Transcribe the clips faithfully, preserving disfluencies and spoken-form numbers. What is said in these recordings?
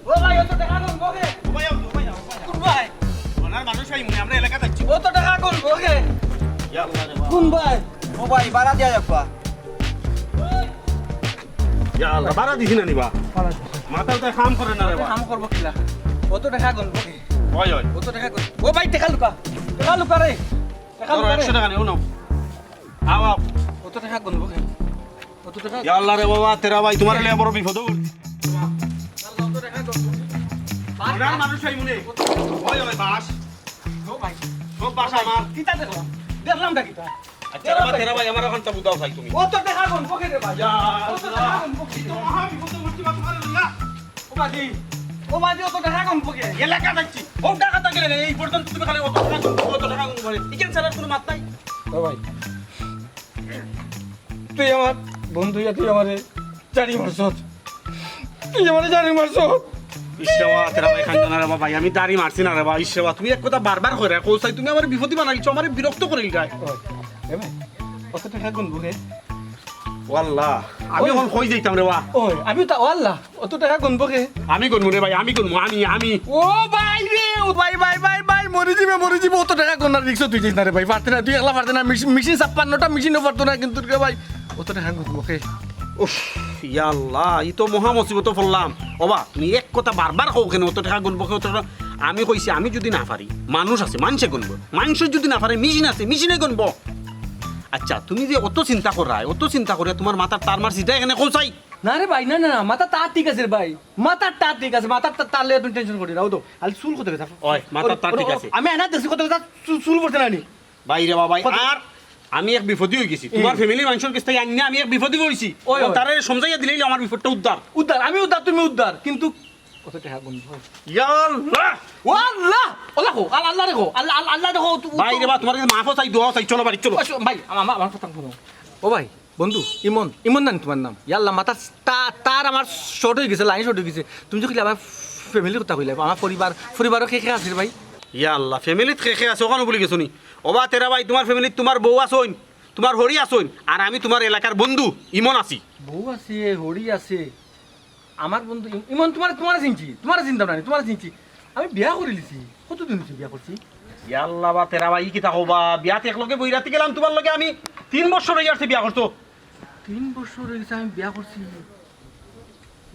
ও ভাই, অত টেকা গুনবো কে? ও ভাই, ও ভাই, ও ভাই। কোন ভাই? ওনার মানুষ ভাই, মনে আমরা এলাকা যাচ্ছি। অত টেকা গুনবো কে? ইয়া আল্লাহ রে বাবা। কোন ভাই? ও ভাই, ভাড়া দিয়া যাবা। ইয়া আল্লাহ, ভাড়া দিছি না নি বা? ভাড়া দিছি। মাথায় তো কাম করে না রে বা। কাম করবো কিলা? অত টেকা গুনবো কে? ওই, ওই। অত টেকা গুন-, ও ভাই, টেকা লুকা। টেকা লুকা রে। টেকা ধরো, লুকা রে। একশো টেকা নিও, নাও। আও, আও। অত টেকা গুনবো কে? অত টেকা ইয়া আল্লাহ রে বাবা, তেরা ভাই, তোমার লিয়া বড় বিপদ অইল। ওনার মানুষ ভাই মনে। ওই, ওই, বাস। ও ভাই। সব বাস আমার। কিতা দেখলাম? দেখলাম না কিতা? আচ্ছা, তেরা ভাই, তেরা ভাই, আমার এখন তা বুঝাও চাই তুমি। অত টেকা গুনবো কে রে ভাই? ইয়া অত টেকা আল্লাহ। গুনবো কে? এই তো মহা বিপদ অইছে তোমার লইয়া। ও বাজি, ও বাজি, অত টেকা গুনবো কে? এলাকা যাচ্ছি। ও টেকা তো গেলে এই পর্যন্ত তুমি খালি অত টেকা গুনবো, অত টেকা গুনবো। ইখান ছাড়া আর কোনো মাত নাই। ও ভাই, তুই আমার বন্ধু, ইয়া তুই আমারে জানি মারছত। তুই আমারে জানি মারছত। ইশ রে বা, তেরা ভাই, কান্দো না রে বা ভাই, আমি দাড়ি মারছি না রে বা। ইশ রে বা, তুমি এক কথা বারবার কইরায়, কও চাই তুমি আমারে বিপদি বানাইছো, আমারে বিরক্ত করিলায়। ও, এ ভাই, অত টেকা গুনবো কে? ও আল্লাহ, আমি ও। এখন কই যাইতাম রে বা? ও, আমি তো, ও আল্লাহ, অত টেকা গুনবো কে? আমি গুনমু রে ভাই, আমি গুনমু, আমি, আমি। ও ভাই রে, ও ভাই, ভাই, ভাই, ভাই, মরি যিমু, মরি যিমু, অত টেকা গুনার risk তুই যাইস না রে ভাই, পারতে না, তুই একলা পারতে না, মেশিন, মেশিন ছাপ্পান্নটা মেশিনও পারতো না, কিন্তু রে ভাই, অত টেকা গুনবো কে? উফ, ইয়া আল্লাহ, ই তো মহা মুসিবতো পড়লাম। ও বা, তুমি এক কথা বারবার কও কেনে, অত টেকা গুনবো কে, অত টেকা? আমি কইছি, আমি যুদি না পারি, মানুষ আছে, মানষে গুনবো। মানষে যুদি না পারে, মেশিন আছে, মেশিনে গুনবো। আচ্ছা, তুমি যে অত চিন্তা কররায়, অত চিন্তা করিয়া তোমার মাথার তার মারছি, ইটা এখানে কও চাই। না রে ভাই, না, না, না, মাথার তার ঠিক আছে রে ভাই, মাথার তার ঠিক আছে, মাথার তার, তার লইয়া তুমি tension করিরায়, ও তো, খালি চুল কত গেছে? ওই, মাথার তার ঠিক আছে। আমি আয়না দেখছি কত গেছে, চুল, চুল পড়ছে না নি? ভাই রে বাবা, কত? আর আমি এক বিপদি অই গেছি। তোমার family মানষর গেছ থাকি আনিয়া আমি এক বিপদি অইছি। ওই, ও ওই। তারে সমঝাইয়া দিলেই আমার বিপদটা উদ্ধার। উদ্ধার, আমি উদ্ধার, তুমি উদ্ধার, কিন্তু কত টেকা গুনবো? ইয়া আল্লাহ! ও আল্লাহ! আল্লাহ কও, আল-, আল্লাহ রে কও, আল্লাহ, আল-, আল্লাহ রে কও, তু-, ভাই রে বা, তোমার কাছে মাফও চাই, দোয়াও চাই, চলো বাড়ি, চলো। আচ্ছা, ভাই, আমা-, আমা-, আমার কথা হুনো। ও ভাই, বন্ধু, ইমন, ইমন নানি তোমার নাম? ইয়া আল্লাহ, মাথার তা-, তার আমার short অই গেছে, line short অই গেছে। তুমি যে কইলে আমার family-র কথা কইলে, আমার পরিবার, পরিবারও কে কে আছে রে ভাই? ইয়া আল্লাহ, family-ত কে কে আছে, অখানও ভুলি গেছো নি? ও বা তেরা ভাই, তোমার family-ত তোমার বউ আছইন, তোমার হড়ি আছইন, আর আমি তোমার এলাকার বন্ধু, ইমন আছি। বউ আছে, হড়ি আছে। আমার বন্ধু ইম-, ইমন তোমার, তোমারে চিনছি, তোমারে চিনতাম না নি, তোমারে চিনছি। আমি বিয়া করিলিছি। কতদিন অইছে বিয়া করছি? ইয়া আল্লাহ বা তেরা ভাই, ই কিতা কও বা? বিয়াত একলগে বইরাতি গেলাম তোমার লগে আমি। তিন বছর অই গেছে বিয়া করছো। তিন বছর অই গেছে আমি বিয়া করছি।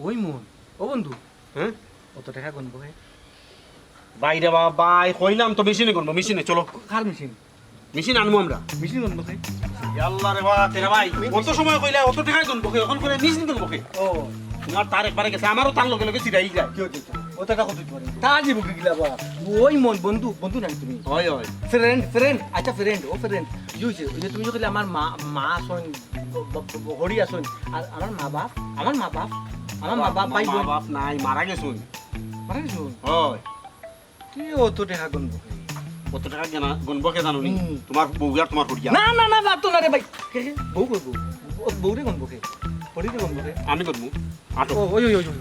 ওই মন, ও বন্ধু, হ্যাঁ? অত টেকা গুনবো কে? ভাই রে বাবা, ভাই, কইলাম তো মেশিনে গুনবো, মেশিনে, চলো। কার মেশিন? মেশিন আনমু আমরা। মেশিন গুনবো কে? ইয়া আল্লাহ রে বা, তেরা ভাই, অত সময় কইলা, অত টেকা গুনবো কে, অখন কইলা মেশিন গুনবো কে? ও। তোমার তার একবারে গেছে, আমারও তার লগে লগে ছিড়াই যায়। কি অইছে তো? অত টেকা কত দিতে পারে? তা দিব কি গিলা বা? ওই মন, বন্ধু, বন্ধু নানি তুমি? হয়, হয়। Friend, friend, আচ্ছা friend, ও friend। কি অইছে? ওই যে তুমি যে কইলে আমার মা, মা আছইন, ব-, ব-, ব-, হড়ি আছইন, আর আমার মা বাপ, আমার মা বাপ, আমার মা বাপ, ভাই মা বোন। বাপ নাই, মারা গেছইন। মারা গেছইন? হয়। তুই অত টেকা গুনবো কে? অত টেকা গুনবো কে জানো নি? হুম। তোমার বউ আর তোমার হড়িয়া। না, না, না, পারতো না রে ভাই। কে, কে? বউ কই বউ? ও, বউরে গুনবো কে? হড়িরে গুনবো কে? আমি গুনমু। আটো। ও, ওই, ওই, ওই, ওই।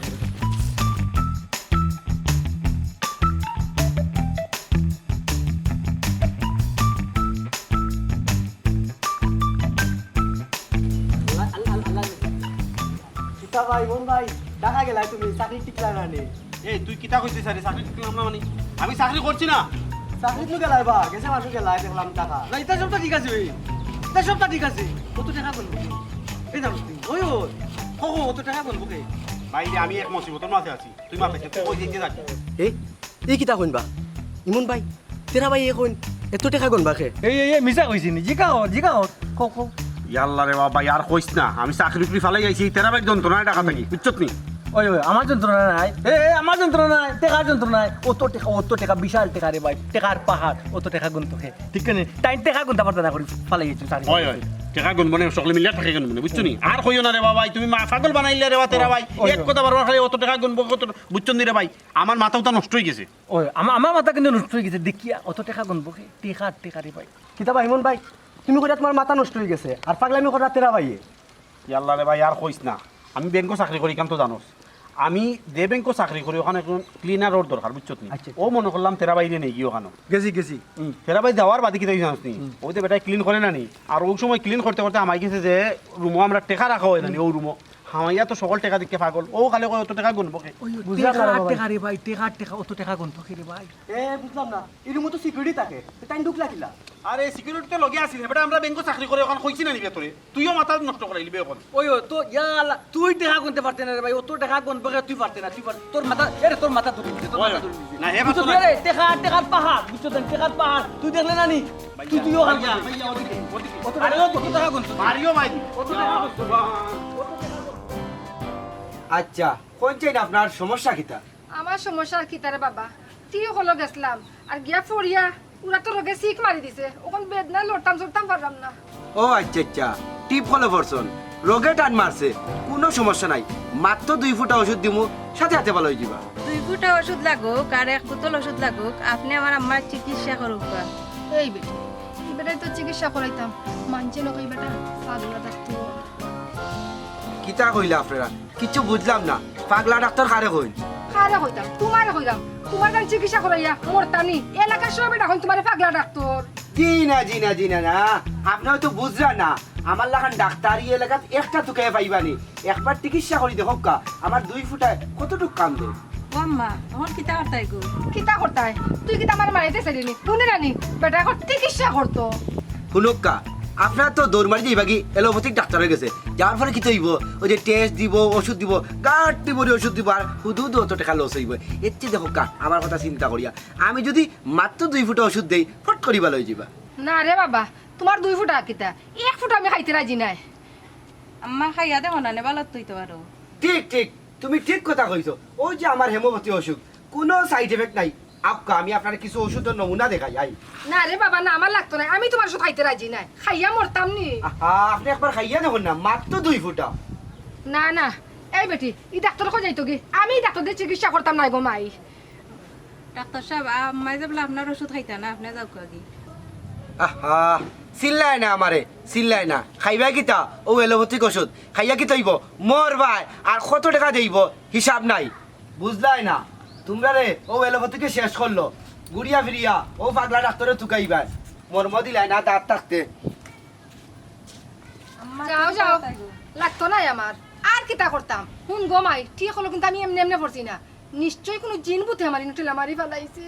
ভাই, মন ভাই, ঢাকা গেলায় তুমি, চাকরি টিকলা না নি? এই, তুই কিতা কইতে চাস রে? চাকরি টিকলাম না মানে? আমি চাকরি করছি না। চাকরি তো গেলায় বা, গেছে মাসে গেলায়, দেখলাম টাকা। না, ইতা সবটা ঠিক আছে ভাই, ইতা সবটা ঠিক আছে। কত টাকা গুনবো? এই দাম, ওই, ওই, কো, কো, কত টাকা গুনবো কে? ভাই রে, আমি এক মুসিবতর মাঝে আছি। তুই মাথা খেতে কই দিতে যাচ্ছিস? এই, এই কিতা কইন বা? ইমন ভাই, তেরা ভাই এখন এত টাকা গুনবা কে? এই, এই, এই, মিছা কইছি নি? জিকাও, জিকাও। কও, কও। ইয়াল্লা রে বাবা, আর কইস না। আমি চাকরি উকরি ফালাই আইছি, তেরা ভাই যন্ত্রণায় ঢাকা থাকি, বুঝছত নি? ওই, ওই, আমার যন্ত্রণা নাই। এ, এ, আমার যন্ত্রণা নাই, টেকার যন্ত্রণা নাই। অত টেকা, অত টেকা, বিশাল টেকা রে ভাই, টেকার পাহাড়, অত টেকা গুনতো কে? ঠিক না? তাইন টেকা গুনতা পারতা না করি ফালাই আইছি চাকরি। ওই, ওই, টেকা গুনবো না, সকলে মিলিয়া টেকা গুনবো না, বুঝছো নি? আর কইও না রে বাবা, তুমি মা পাগল বানাইলে রে বা তেরা ভাই। ওই, এক ওই। কথা বারবার খালি অত টেকা গুনবো, কত, বুঝছো নি রে ভাই? আমার মাথা উতা নষ্ট হয়ে গেছে। ওই, আমা-, আমার মাথা কিন্তু নষ্ট হয়ে গেছে, দেখিয়া অত টেকা গুনবো কে? টেকা, টেকা রে ভাই। কিতা বা হিমন ভাই, তুমি কইরা তোমার মাথা নষ্ট হয়ে গেছে, আর পাগলামি করা তেরা ভাইয়ে। ইয়াল্লা রে ভাই, আর কইস না। আমি ব্যাংকো চাকরি করি, কেন তো জানোস। আমি যে ব্যাংকো চাকরি করি, ওখানে একজন ক্লিনারর দরকার, বুঝছত নি? আচ্ছা, আচ্ছা। ও মনে করলাম তেরা ভাইরে নেই গিয়ে ওখানে। গেছি, গেছি। হুম, তেরা ভাই যাওয়ার বাদে কিতা জানোস নি? হুম। ওই যে বেটায় ক্লিন করে না নি? আর ওই সময় ক্লিন করতে করতে আমার গেছে যে রুমো আমরা টেকা রাখা হয় না নি, হুম। ওই রুমো। হামাইয়া তো সকল টেকা দেখে পাগল। ও খালি কয়, "অত টেকা গুনবো কে?" ওই, ওই, বুঝলাম না রে টেকা, বাবা। টেকা রে ভাই, টেকা, টেকা, অত টেকা গুনতো কে রে ভাই? এ, বুঝলাম না। এর মতো সিকিউরিটি থাকে। তো তাই ঢুকলা কিলা? আরে, সিকিউরিটি তো লগে আছি রে বেটা, আমরা ব্যাংকো চাকরি করে, ওখানে কইছি না নি ভেতরে? তুইও মাথা নষ্ট করাইলি বে এখন। ওই, ও তো, ইয়া আল্লাহ, তুই টেকা গুনতে পারতে না রে ভাই, অত টেকা গুনবো কে তুই পারতে না, তুই পার-, তোর মাথা, এরে, তোর মাথা ধরে দিছে, তোর ওই, মাথা ধরে দিছে। না, হে বুঝছো মাথা রে, টেকা, টেকার পাহাড়, বুঝছো তো, টেকার পাহাড়, তুই দেখলে না নি? তুই, তুইও খালি ভাইয়া, ভাইয়া, ওদিকে, ওদিকে। অত আরে, টেকা, ও অত টেকা গুনতো। মারিও ভাই। অত টেকা গুনতো। আচ্ছা, কোন চেইন আপনার সমস্যা কিতা? আমার সমস্যা আর কিতা রে বাবা? টিপ কলো গেছলাম, আর গিয়া পড়িয়া উড়াতো রোগে সিক মারি দিছে। অখন বেদনায় লড়তাম চড়তাম পারলাম না। ও আচ্ছা আচ্ছা, টিপ কলো পড়ছন, রোগে টান মারছে, কুনু সমস্যা নাই। মাত্র দুই ফুটা ওষুধ দিমু, সাথে সাথে ভালা অই যিবা। দুই ফুটা ওষুধ লাগুক আর এক বোতল ওষুধ লাগুক, আপনে আমার আম্মার চিকিৎসা করউক্কা। এই বেটি, ই বেটায় তো চিকিৎসা করাইতাম, মানছে না কই বেটা, পাগলা ডাক্তার। কিতা কইলা আপনারা? কিচ্ছু বুঝলাম না। পাগলা ডাক্তার কারে কইন? কারে কইতাম? তুমারে কইরাম। তুমার কাছে চিকিৎসা করাইয়া মরতাম নি। এলাকার সবে ডাকইন তুমারে পাগলা ডাক্তার। জি না, জি না, জি না, না। আপনে হয়তো বুঝরা না। আমার লাখান ডাক্তার ই এলাকাত একটা তুকাইয়া পাইবা নি। একবার চিকিৎসা করি দেখউক্কা, আমার দুই ফুটায় কতটুক কাম দেয়। ও আম্মা, অখন কিতা করতায় গো? কিতা করতায়? তুই কিতা আমারে মারাইতে চাইলি নি? হুনে না নি, বেটা অখন চিকিৎসা করতো। হুনউক্কা, আপনারা তো দৌড় মারি যাইবা গি এলোপ্যাথিক ডাক্তারর গেছে। যাওয়ার পরে কিতা অইবো? ওই যে টেস্ট দিবো, ওষুধ দিবো, গাট্টি ভরি ওষুধ দিবো, আর হুদু হুদু অত টেকা লস অইবো। এর চেয়ে দেখউক্কা, আমার কথা চিন্তা করিয়া, আমি যুদি মাত্র দুই ফুটা ওষুধ দেই, ফট করি ভালা অই যিবা। না রে বাবা, তুমার দুই ফুটা কিতা? এক ফুটা আমি খাইতে রাজি নায়। আম্মা, খাইয়া দেখো না, নে ভালা অইতো পারো। ঠিক, ঠিক, তুমি ঠিক কথা কইছো। ওই যে আমার হেমোপ্যাথি অসুখ, কুনু সাইড এফেক্ট নাই। আউক্কা, আমি আপনারে কিছু ওষুধর নমুনা দেখাই, আই। না রে বাবা, না, আমার লাগতো নায়। আমি তুমার ওষুধ খাইতে রাজি নায়। খাইয়া মরতাম নি। আহা, আপনে একবার খাইয়া দেখইন না, মাত্র দুই ফুটা। না, না, এই বেটি, ই ডাক্তার কই যাইতো গি? আমি ই ডাক্তার দিয়া চিকিৎসা করতাম নায় গো মাই। ডাক্তার সাব, আম্মায় যে বলে আপনার ওষুধ খাইতা না, আপনে যাউক্কা গি। আহা, চিল্লায় না আমারে, চিল্লায় না। খাইবা কিতা? ও এলোপ্যাথিক ওষুধ। খাইয়া কিতা অইবো? মরবায়। আর কত টেকা দেইবো? হিসাব নাই। বুঝলায় না। তুমরারে ও এলোপ্যাথিকে শেষ করলো। ঘুরিয়া ফিরিয়া ও পাগলা ডাক্তারে তুকাইবায়। মর্ম দিলায় না দাঁত থাকতে। আম্মা, যাও, তুমি যাও। তাড়াতাড়ি গো। লাগতো নায় আমার। আর কিতা করতাম? হুন গো মাই, ঠিক অইলো কিন্তু আমি এমনে এমনে পড়ছি না। নিশ্চয় কুনু জিন ভূতে আমার ইনো ঠেলা মারি ফালাইছে।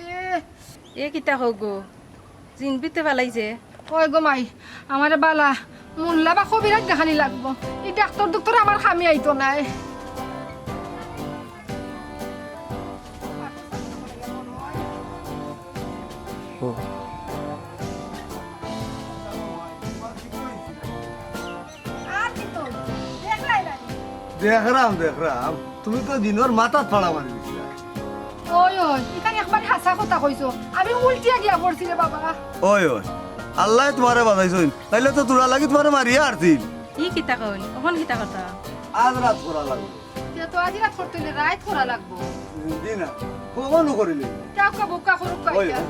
এ কিতা কও গো? জিন ভূতে ফালাইছে? ওই গো মাই, আমারে বালা মুল্লা বা কবিরাজ দেখানি লাগবো। ই ডাক্তার দুক্তার আমার কামে আইতো নায়। আর কিতা? দেখরায় না নি? দেখরাম, দেখরাম। তুমি তো দিনর মাথাত ফাড়া মারি দিছিলা। ওই, ওই, ইখান একবার হাছা কথা কইছো। আমি উল্টিয়া গিয়া পড়ছি রে বাবা। ওই, ওই, আল্লায় তুমারে বাচাইছইন, নাইলে তো তুরা লাগি তুমারে মারিয়া হারছিল। ই কিতা কইন? অখন কিতা কথা? আজ রাইত করা লাগবো। তে তো আজি রাইত করতে অইলে রাইত করা লাগবো। জি না, কখনো করিলে। যাউক্কা, বউক্কা করউক্কা ওই, ইটা। ওই।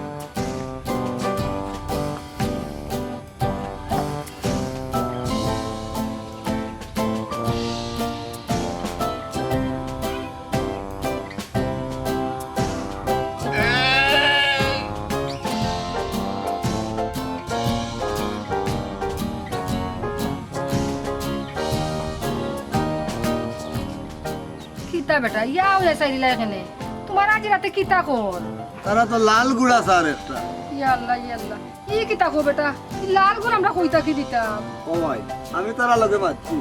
বেটা, ইয়া অইয়া চাইরিলা এখানে। তোমার আজি রাতে কিতা কর? তারা তো লাল গুড়া চার একটা। ইয়া আল্লাহ, ইয়া আল্লাহ। ই কিতা কর বেটা? ই লাল গুড় আমরা কই থাকি দিতাম? ও ভাই, আমি তারা লগে মাতছি।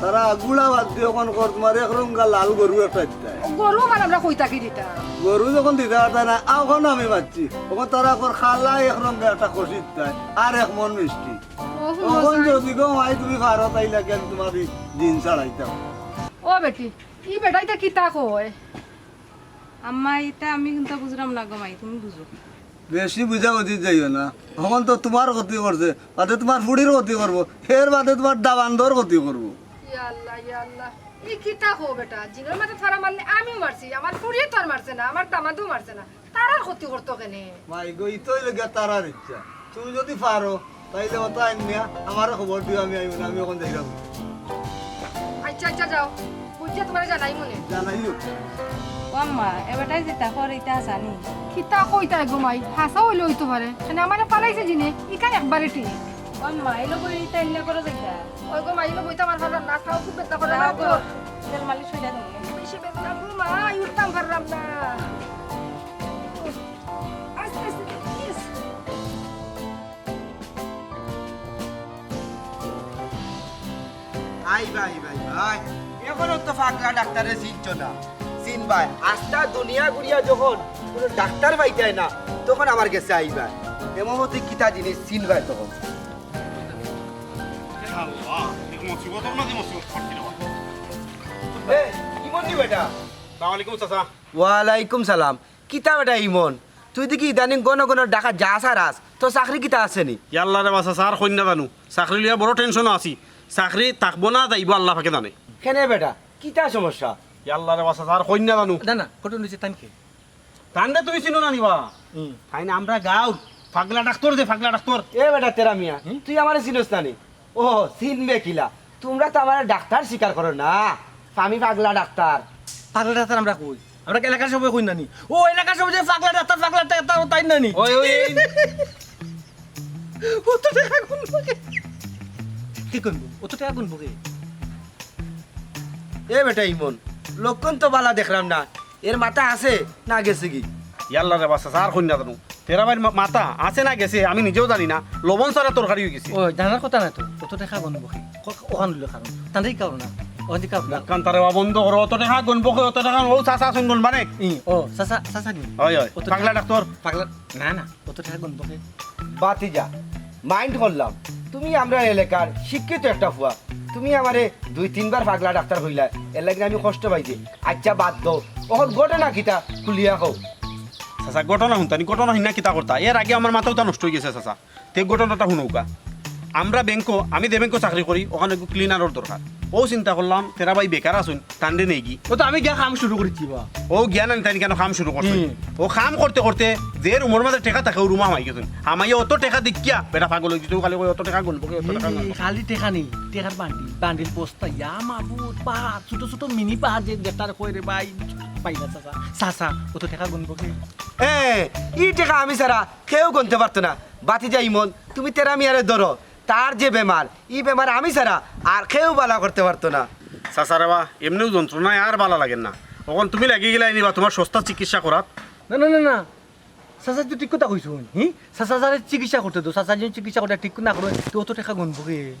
তারা গুড়া বাদ দিয়া অখন কর তোমার এক রঙা লাল গরু একটা দিতায়। গরু আবার আমরা কই থাকি দিতাম? গরু যখন দিতায় পারতায় না, অখন আমি মাতছি। অখন তারা কর কালা এক রঙা একটা খসি দিতায়, আর এক মন মিষ্টি। ও, অখন যদি গো মাই তুমি পারো, তাইলে কেন তোমার ই দিন ছাড়াইতাম। ও বেটি, ই বেটা ইতা কিতা কয়? আম্মা, ইতা আমি কিন্তু বুঝরাম না গো মাই, তুমি বুঝো। বেশি বুঝাবুঝি যাইও না। অখন তো তোমার ক্ষতি করছে, বাদে তোমার ফুড়ির ক্ষতি করবো, এর বাদে তোমার দামান্দর ক্ষতি করবো। ইয়া আল্লাহ, ইয়া আল্লাহ। ই কিতা কও বেটা? জিনর মাথাত ফারা মারলে আমিও মারছি, আমার ফুড়িয়ে তো আর মারছে না, আমার দামাদও মারছে না, তারার ক্ষতি করতো কেনে? মাই গো, ইতই লগিয়া তারার ইচ্ছা। তুমি যদি পারো, তাইলে অতা আনিয়া আমারে খবর দিও, আমি আইমু না, আমি অখন যাইরাম। আচ্ছা, আচ্ছা, যাও, বুঝিয়া তোমারে জানাইমু নে। জানাইও। ও আম্মা, এ বেটায় যেতা কর, ইতা হাছা নি? কিতা কইতায় গো মাই, হাছা অইলে অইতো পারে। মানে আমারে ফালাইছে জিনে, ইখান একবারে ঠিক। ও আম্মা, এলো কই ইতা এমনে করো যেতা? ওই গো মাই, এলো বইতে আমার ফারলাম না, খাও খুব ব্যথা করে না গো। তেল মালিশ অইয়া দেবো। বেশি ব্যথা গো মাই, উঠতাম পারলাম না। আস্তে আস্তে, ইস। আই ভাই, ভাই, ভাই। অখনো তো পাগলা ডাক্তাররে চিনছো না। চিনবায়। আস্তা দুনিয়া ঘুরিয়া যখন কুনু ডাক্তার পাইতায় না, তখন আমার গেছে আইবায়। এমন মতে কিতা জিনিস চিনবায় তখন। আল্লাহ, এই মুসিবতর মাঝে মুসিবত পড়ছি রে ভাই। এ, ইমন নি বেটা? সালাম আলাইকুম চাচা। ওয়ালাইকুম সালাম। কিতা বেটা ইমন? তুই দেখি ইদানিং ঘন ঘন ঢাকা যাস আর আস, তোর চাকরি কিতা আছে নি? ইয়াল্লা রে বা চাচা, আর কইন না জানু। চাকরি লইয়া বড় টেনশনো আছি। চাকরি থাকবো না যাইবো আল্লাহ পাকে জানে। কেনে বেটা, কিতা সমস্যা? ইয়াল্লা রে বা চাচা, আর কইন না জানু। না, না, ঘটনা অইছে তাইন কে? তানরে তুমি চিনো না নি বা? হুম। তাইন আমরা গাঁওর পাগলা ডাক্তার যে পাগলা ডাক্তার। এ বেটা তেরা মিয়া, হুম? তুই আমারে চিনস না নি? ও, চিনবে কিলা? তোমরা তো আমারে ডাক্তার স্বীকার করো না। আমি পাগলা ডাক্তার। পাগলা ডাক্তার আমরা কই? আমরা এলাকার সবাই কই না নি? ও, এলাকার সবাই যে পাগলা ডাক্তার, পাগলা ডাক্তার, ও তাইন না নি? ওই, ওই, ওই। অত টেকা গুনবো কে? কে গুনবো? অত টেকা গুনবো কে? এ বেটা ইমন, লক্ষণ তো বালা দেখরাম না। এর মাথা আছে না গেছে গি? ইয়াল্লা রে বা চাচা, আর কইন না জানু। তেরা ভাইর মা-, মাথা আছে না গেছে আমি নিজেও জানি না। লবণ ছাড়া তরকারি অই গেছে। ও, জানার কথা না তো। অত টেকা গুনবো কে? ক-, অখান অইলো কারণ। তানরেই কারণ না। অখান কারণ না। মুখ কান তারে বা বন্ধ করো। অত টেকা গুনবো কে? অত টেকা ও চাচা আছইন গুনবা নে? ই, ও, চাচা, চাচা নি? অয়, অয়। অত পাগলা টেকা ডাক্তার। পাগলা, না, না। অত টেকা গুনবো কে? বাতিজা, mind করলাম, তুমি আমরার এলাকার শিক্ষিত একটা ফুয়া, তুমি আমারে দুই তিনবার পাগলা ডাক্তার কইলায়, এর লাগি আমি কষ্ট পাইছি। আচ্ছা, বাদ দেও, অখন ঘটনা কিতা খুলিয়া কও। চাচা, ঘটনা হুনতা নি, ঘটনা হুনিয়া কিতা করতা? এর আগে আমার মাথা উতা নষ্ট অই গেছে চাচা। তে ঘটনাটা হুনউক্কা। আমরা ব্যাংকো, আমি যে ব্যাংকো চাকরি করি, অখানো একগু ক্লিনারর দরকার। অউ চিন্তা করলাম, তেরা ভাই বেকার আছইন, তানরে নেইগি। ও তো আমি গিয়া কাম শুরু করিছি বা। অউ গিয়া নানি তাইন কেনে কাম শুরু করছইন? হুম। অউ কাম করতে করতে যে রুমর মাঝে টেকা থাকে, অউ রুমো হামাই গেছইন। হামাইয়া অত টেকা দেখিয়া বেটা পাগল অই গেছে, খালি কয়, "অত টেকা গুনবো কে, অত টেকা গুনবো কে?" খালি টেকা নি, টেকার বান্ডিল, বান্ডিল বস্তা, ইয়া মাবুদ, পাহাড়, ছোট ছোট মিনি পাহাড় যে দেখতারে কয় রে ভাই, পাই না চাচা। চাচা, অত টেকা গুনবো কে? এ, ই টেকা আমি ছাড়া কেউ গুনতে পারতো না। বাতিজা ইমন, তুমি তেরা মিয়ারে ধরো, তার যে বেমার, ই বেমার আমি ছাড়া আর কেউ বালা করতে পারতো না। চাচা রে বা, এমনেউ যন্ত্রণায় আর বালা লাগের না। অখন তুমি লাগি গেলায় নি বা তুমার সস্তা চিকিৎসা করাত। না, না, না, না। চাচা তো ঠিক কথা কইছইন, হি? চাচা যারে চিকিৎসা করতে দেও, চাচা যদি চিকিৎসা করতে ঠিক না করে, তে অত টেকা গুনবো কে?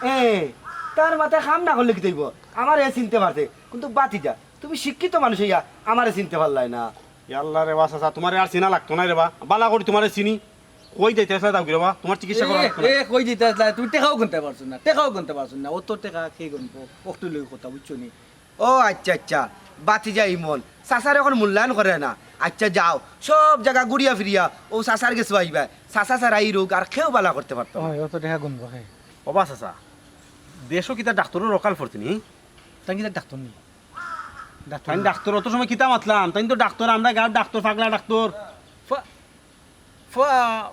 এ, তার মাথায় কাম না করলে কিতা অইবো? আমারে চিনতে পারছে, কিন্তু বাতিজা, তুমি শিক্ষিত মানুষ অইয়া আমারে চিনতে পারলায় না। ইয়াল্লা রে বা চাচা, তুমারে আর চিনা লাগতো নায় রে বা, বালা করি তুমারে চিনি। কই যাইতায় চাচা, যাওগি রে বা, তুমার চিকিৎসা করা এ, লাগতো না। এ, কই যাইতায় চাচা, তুমি টেকাও গুনতে পারছো না, টেকাও গুনতে পারছো না, অত টেকা কে গুনবো? অকটু লই কথা, বুঝছো নি? ও আচ্ছা, আচ্ছা, বাতিজা ইমন, চাচারে অখন মূল্যায়ন করে না। আচ্ছা যাও, সব জাগা ঘুরিয়া ফিরিয়া অউ চাচার গেছে আইবায়। চাচা ছাড়া ই রোগ আর কেউ বালা করতে পারতো না। অয়, অত টেকা গুনবো কে? ও বা চাচা, দেশো কিতা ডাক্তারর অকাল পড়ছে নি? তাইন কিতা ডাক্তার নি? ডাক্তার তাইন নি। ডাক্তার, অত সময় কিতা মাতলাম? তাইন তো ডাক্তার, আমরা গাঁওর ডাক্তার, পাগলা ডাক্তার। ফা-, ফা-,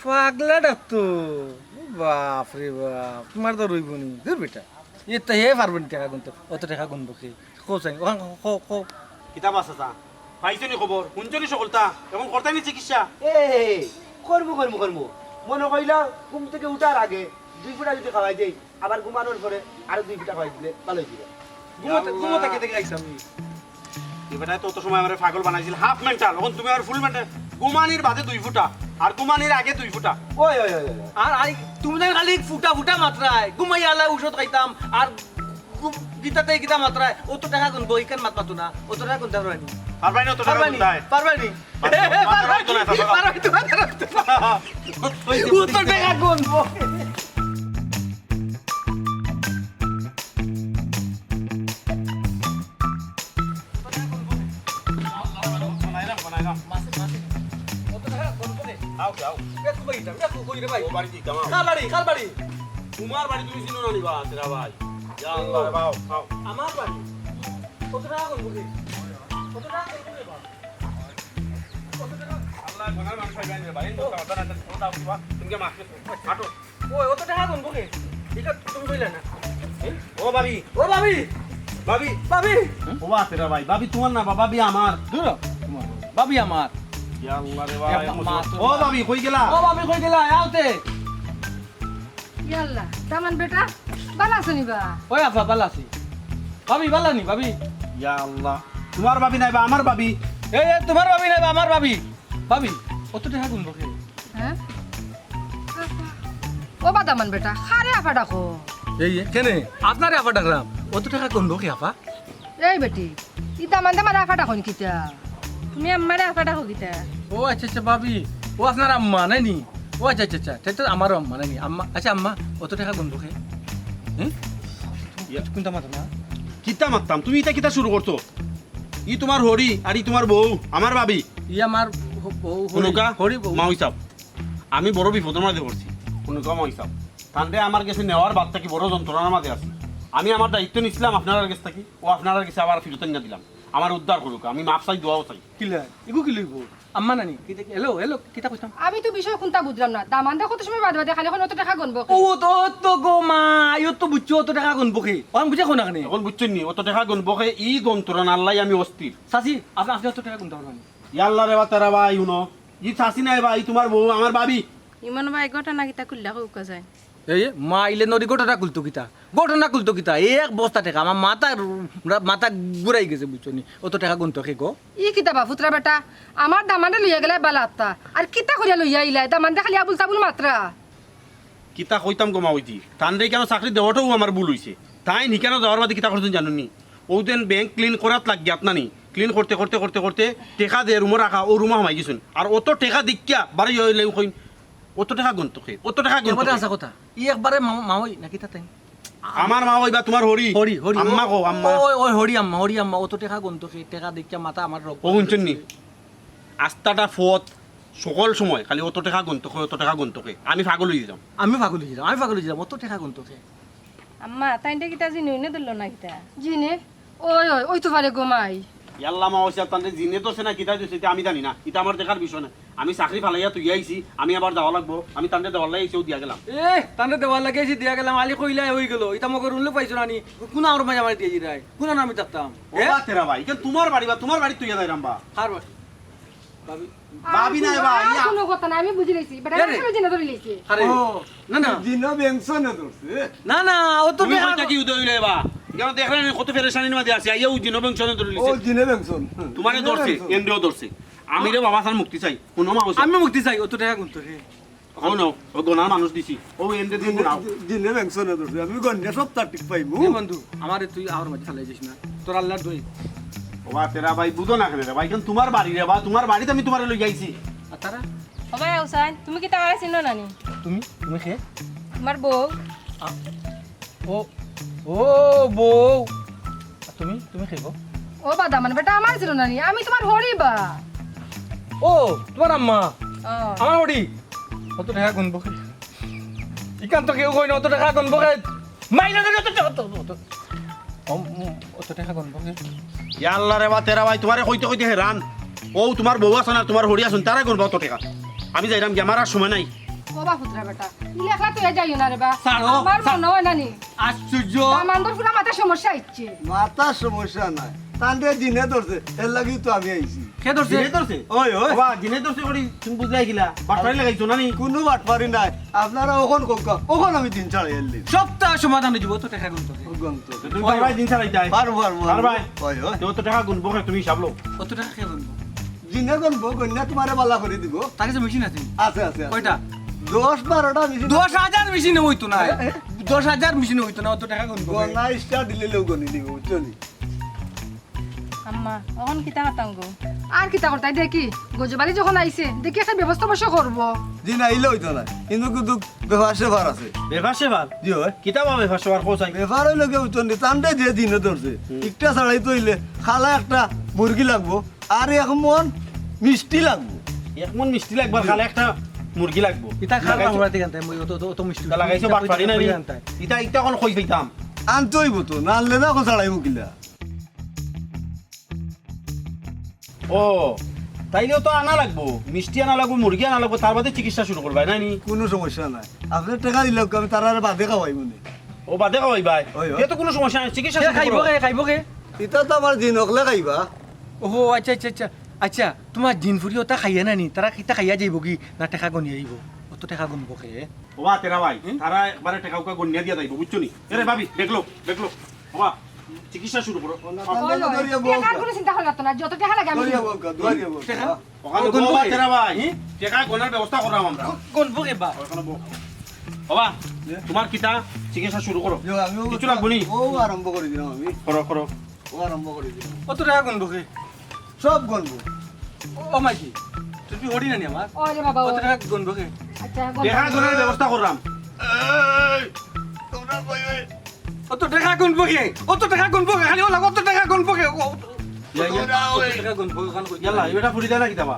পাগলা ডাক্তার? বাপ রে বাপ, তুমার তো রইবো নি। দূর বেটা, এ তো হে পারবো নি টেকা গুনতে, অত টেকা গুনবো কে? কও চাই, অখান কও, কও, কও। কিতা বা চাচা, পাইছো নি খবর? হুনছো নি সকলতা? অখন করতায় নি চিকিৎসা? এ, করমু, করমু, করমু। মনো কইলা ঘুম থাকি উঠার আগে দুই ফুটা যদি খাওয়াই দেই, আবার ঘুমানোর পরে আরো দুই ফুটা খাওয়াই দিলে ভালা অইযিবো। ঘুমো থা-, ঘুমো থাকি থাকি খাইতাম নি। ই বেটায় তো অত সময় আমারে পাগল বানাইছিল, হাফ মেন্টাল, অখন তুমি আমার ফুল মেন্টাল। ঘুমানির বাদে দুই ফুটা, আর ঘুমানির আগে দুই ফুটা। ওই, ওই, ওই, ওই। আর, আর তুমি না খালি ফুটা ফুটা মাতরায়, ঘুমাইয়া আলা ঔষধ খাইতাম, আর ঘু-, কিতাতে কিতা মাতরায়, অত টেকা গুনবো, ইখান মাত মাতো না, অত টেকা গুনতা পারবায়নি। পারবায়নি, অত টেকা পারবায়নি, গুনতায়। পারবায়নি। পারবায়নি, পারবায়নি, পারবায়নি, পারবায়নি। অত টেকা গুনবো। আও, আও। ও বাড়ি কি, কামাল? কার বাড়ি, কার বাড়ি? তোমার বাড়ি তুমি চিনো না নি বা, তেরা ভাই? ইয়া আল্লাহ, বাও, বাও। আমার বাড়ি? কত টেকা কইবো কি? কত টেকা কইবো রে বা? কত টেকা? আল্লাহ, ঘনার মানুষ পাইবা নি রে ভাই? এই তো কথা না, কথা বলবা। তুমি মাছ খেতে। হাঁটো। ওই, অত টেকা গুনবো কে? ইটা তুমি কইলা না। ও ভাবি। ও ভাবি। ভাবি। ভাবি। ও বাতেরা ভাই, ভাবি তোমার না, ভাবি আমার। দূর হ, তোমার ভাবি আমার। ইয়া আল্লাহ রে ভাই, ইয়া মা, ও ভাবি, কই গেলা? ও ভাবি, কই গেলা? আওতে। ইয়া আল্লাহ, দামান বেটা, ভালা আছো নি বা? ওই আফা, ভালা আছি। ভাবি, ভালা নি, ভাবি? ইয়া আল্লাহ, তোমার ভাবি নায় বা আমার ভাবি? এই, এই, তোমার ভাবি নায় বা আমার ভাবি? ভাবি, অত টেকা গুনবো কে? হ্যাঁ? ও বা দামান বেটা, কারে আফা ডাকো? এই, কেনে? আপনারে আফা ডাকরাম। অত টেকা গুনবো কে আফা? এই বেটি, ই দামান্দে আমারে আফা ডাকইন কিতা? তুমি আম্মারে আফা ডাকো কিতা? ও আচ্ছা, আচ্ছা, ভাবি। ও আপনার আম্মা, নায় নি? ও আচ্ছা, আচ্ছা, আচ্ছা। তাই তো আমারও আম্মা, নায় নি? আম্মা, আচ্ছা, আম্মা, অত টেকা গুনবো কে? হ্যাঁ? ইয়া। কুনতা মাতো না? কিতা মাততাম? তুমি ইটা কিতা শুরু করছো? ই তোমার হরি, আর ই তোমার বউ, আমার ভাবি। ই আমার হ-, বউ, হরি, হুনুকা, হরি বউ। মাও হিসাব। আমি বড় বিপদর মাঝে পড়ছি। হুনুকা, মাও হিসাব। তানরে আমার গেছে নেওয়ার বাদ থাকি বড় যন্ত্রণার মাঝে আছি। আমি আমার দায়িত্ব নিছিলাম আপনারার গেছ থাকি, ও আপনারার গেছে আবার ফিরত আনিয়া দিলাম। আমার উদ্ধার করুক, আমি মাফ চাই, দোয়াও চাই। কিলা? ইগু কিলা অইবো? আম্মা নানি, কিতা, হ্যালো, হ্যালো, কিতা কইতাম? আমি তো বিষয় কুনতা বুঝলাম না। দামান্দে কত সময় বাদে বাদে খালি অখন অত টেকা গুনবো কে? ও তো, ও তো গো মা, ও তো বুঝছো অত টেকা গুনবো কে। ও আমি বুঝে কোনা কেনে? অখন বুঝছইন নি, অত টেকা গুনবো কে, ই যন্ত্রণার লাগি আমি অস্থির। চাচি, আপনি, আপনি অত টেকা গুনতা পারবা নি? ইয়াল্লা রে বা তেরা ভাই, হুনো। ই চাচি নায় বা, ই তোমার বউ, আমার ভাবি। ইমন ভাই, ঘটনা কিতা খুলিয়া কউক্কা চাইন। এই মা, ইলে নরি ঘটনা খুলতো কিতা? ঘটনা খুলতো কিতা? এই এক বস্তা টেকা, আমার মাথা, মাথা ঘুরাই গেছে, বুঝছো নি? অত টেকা গুনতো কে গো? ই কিতা বা ফুতরা বেটা, আমার দামান্দরে লইয়া গেলায় বালা আত্তা, আর কিতা করিয়া লইয়া আইলায়? দামান্দে খালি আবুল তাবুল মাতরা। কিতা কইতাম গো মাওইদি, তানরে কেনে চাকরি দেওয়াটাও আমার ভুল অইছে। তাইন হিকানো যাওয়ার বাদে কিতা করছইন জানো নি? অউ যেন ব্যাংক ক্লিন করাত লাগিয়াত না নি, ক্লিন করতে করতে করতে করতে টেকা যে রুমো রাখা, অউ রুমো হামাই গেছইন। আর অত টেকা দেখিয়া বাড়ি অইলে কইন, অত টেকা গুনতো কে, অত টেকা গুনতো কে। হাছা কথা। ই একবারে মা-, মাওই নাকি তাতে? আমার মাওই বা তোমার হরি। হরি, হরি, আম্মা ও, কও, আম্মা। ওই, ওই হরি আম্মা, হরি আম্মা, অত টেকা গুনতো কে, টেকা দেখিয়া মাথা আমার রোগ ও হুনছইন নি? আস্তাটা ফত, সকল সময় খালি অত টেকা গুনতো কে, অত টেকা গুনতো কে। আমি পাগল অইযিলাম। আমি পাগল অইযিলাম, আমি পাগল অইযিলাম, অত টেকা গুনতো কে। আম্মা, তাইনরে কিতা জিনে উনে ধরলো না কিতা? জিনে? ওই, ওই, ওই তো পারে গো মাই। ইয়াল্লা মাওই সাব, তানরে জিনে ধরছে না কিতা ধরছে, ইতা আমি জানি না। ইতা আমার দেখার বিষয় না। আমি চাকরি ফালাইয়া থইয়া আইছি, আমি আবার যাওয়া লাগবো। আমি তানরে দেওয়ার লাগি আইছি, অউ দিয়া গেলাম। এ, তানরে দেওয়ার লাগি আইছি, দিয়া গেলাম। আলি কইলায় অইগেলো। ইতা মগর উল্লু পাইছো না নি? কুন আমার মাঝে আমার দিয়া যাইরায়? কুন আর আমি থাকতাম? ও এ? বা তেরা ভাই, ইখান তোমার বাড়ি বা, তোমার বাড়িত থইয়া যাইরাম বা। কার বাড়ি? ভাবি। ভাবি নাই বা, ইয়া। কুনু কথা না, আমি বুঝি লাইছি। বেটা এ রে। আসলে জিনে ধরি লাইছে। আরে, ও, না, না। জিনে বেংশনে ধরছে। না, না, অত তুমি টেকা কইতা কি উদয় অইলে বা? ইখান দেখরায় নি কত পেরেশানির মাঝে আছি, আইয়া অউ জিনে বেংশনে ধরি লাইছে। ও, জিনে বেংশন। তোমারে জিনে ধরছে, বেংশন। এনরেও ধরছে। আমি রে বাবা, তার মুক্তি চাই। হুনো মাওই সাব। আমি মুক্তি চাই, অত টেকা গুনতো কে? হুনো, অউ গনার মানুষ দিছি। অউ এনরে দিমু নাও। জি-, জিনে বেংশনে ধরছে। আমি গনিয়া সব তার ঠিক পাইমু। এ বন্ধু, আমারে তুই আওর মাঝে ফালাই দিস না। তোর আল্লার দোয়াই। ও বা তেরা ভাই, বুঝো না কেনে রে ভাই? ইখান তোমার বাড়ি রে বা, তোমার বাড়িত আমি তোমারে লইয়া আইছি। আর তারা? ও ভাই হুসাইন, তুমি কিতা আমারে চিনো না নি? তুমি, তুমি কে? আমার বউ। আ-, ও, ও বউ। আর তুমি, তুমি কে গো? ও বা দামান বেটা, আমারে চিনো না নি? আমি তোমার হরি বা। ও, তোমার আম্মা। ও। আমার হরি। অত টেকা গুনবো কে? ইখান তো কেউ কয় না, অত টেকা গুনবো কে? মাইনা ধরে অত, অত, অত, অত। ও, উম, অত টেকা গুনবো কে? ইয়াল্লা রে বা, তেরা ভাই, তোমারে কইতে কইতে হেরান। অউ তোমার বউ আছইন আর তোমার হরি আছইন, তারায় গুনবা অত টেকা। আমি যাইরাম গি, আমার আর সময় নাই। ও বা ফুতরা বেটা, ইলা একলা তুই যাইও না রে বা। ছাড়ো, আমার ছাড়। মনো অয় না নি। আশ্চর্য। দামান্দর পুরা মাথার সমস্যা অইছে। মাথার সমস্যা নায়, তানরে জিনে ধরছে, এরলাগিউ তো আমি আইছি। কে ধরছে? জিনে ধরছে? ওই, ওই। বাবা, জিনে ধরছে করি তুমি বুঝলাই কিলা? বাটপারি লাগাইছো না নি? কুনু বাটপারি নাই। আপনারা অখন কউক্কা, অখন আমি দিন ছাড়াই আনলি। সপ্তাহ সমাধান অইযিবো, অত টেকা গুনতো কে? গুনতো। তুমি পারবায় দিন ছাড়াইতায়? পারবো, পারবো, পারবায়? ওই, ওই। তো অত টেকা গুনবো কে, তুমি হিসাব লও। অত টেকা কে গুনবো? জিনে গুনবো, গনিয়া তুমারে বালা করি দিবো। তার কাছে মেশিন আছে? আছে, আছে, আছে। কয়টা? দশ বারোটা মেশিন। দশ হাজার মেশিনে অইতো না। এ, এ। দশ হাজার মেশিনে অইতো না, অত টেকা গুনবো কে? গনা স্টার দিলে লোক গনি দিব, বুঝছো নি? আম্মা, অখন কিতা করতাম গো? আর কিতা করতাম, দেখি, গজব আলী যখন আইছে, দেখি একটা ব্যবস্থা অবশ্য করবো। জি না, আইলে অইতো না, কিন্তু কিন্তু ব্যাপার স্যাপার আছে। ব্যাপার স্যাপার? জি অয়। কিতা বা ব্যাপার স্যাপার, কও চাই। ব্যাপার অইলো কি, বুঝছো নি, তানরে যে জিনে ধরছে, হুম। ইটা ছাড়াইতে অইলে খালা একটা মুরগি লাগবো, আর এক মন মিষ্টি লাগবো। এক মন মিষ্টি লাগবো, আর খালা একটা মুরগি লাগবো। ইটা খালা লাগাইছো? মুরাতি গানতাই, মই অত, অত, অত মিষ্টি। ইটা লাগাইছো, ইটা বাটপারি কই নাই। জানতাই। ইটা, ইটা অখন কই পাইতাম? আনতে অইবো তো, না আনলে না অখন ছাড়াইবো কিলা? ও, তাইলেও তো আনা লাগবো, মিষ্টি আনা লাগবো, মুরগি আনা লাগবো, তার বাদে চিকিৎসা শুরু করবায়, নায় নি? কুনু সমস্যা নাই, আপনে টেকা দিলে আমি তারারে বাদে খাওয়াইমু নে। ও, বাদে খাওয়াইবায়? ওই, ওই। এ তো কুনু সমস্যা নাই, চিকিৎসা কে শুরু খাইবো করো। কে, খাইবো কে? ইটা তো আমার জিন অকলে খাইবা। ওহো, আচ্ছা, আচ্ছা, আচ্ছা। আচ্ছা, তুমার জিন ফুরি অতা খাইয়া না নি? তারা কিতা খাইয়া যাইবো কি? না টেকা গনিয়া আইবো? অত টেকা গুনবো কে? ওবা, তেরা ভাই, হুম? তারা একবারে টেকা উকা গনিয়া দিয়া যাইবো, বুঝছো নি? এরে ভাবি, দেখলো, দেখলো। ওবা, চিকিৎসা শুরু করো। না, তাহলে ধরিয়া বউক্কা। টেকার কুনু চিন্তা করা লাগতো না, যত টেকা লাগে আমি ধরিয়া দিমু। বউক্কা, ধরিয়া বউক্কা। টেকা? ওখানে ও, গুনবো ওবা, কে? তেরা ভাই, হুম? টেকা গনার ব্যবস্থা করলাম আমরা। গু-, গুনবো কে বা? ওখানে বউ। ওবা, এ? তুমার কিতা? চিকিৎসা শুরু করো। জি, আমিও কিছু লাগবো নি? ও আরম্ভ করি দিলাম আমি। করো, করো। ও আরম্ভ করি দিলাম। অত টেকা গুনবো কে? সব গুনবো। ও, ও মাইজি, তুমি হরি না নি আমার? ওরে বাবা, অত ও। টেকা গুনবো কে? আচ্ছা, গুনবো। টেকা গনার ব্যবস্থা করলাম। এই, তোমরা কই, ওই? অত টেকা গুনবো কে? অত টেকা গুনবো কে? খালি অলা, অত টেকা গুনবো কে? ও, ইয়া, ইয়া। অত টেকা গুনবো কে? ইয়াল্লা, ইটা ফুরি দেয় না কিতা বা?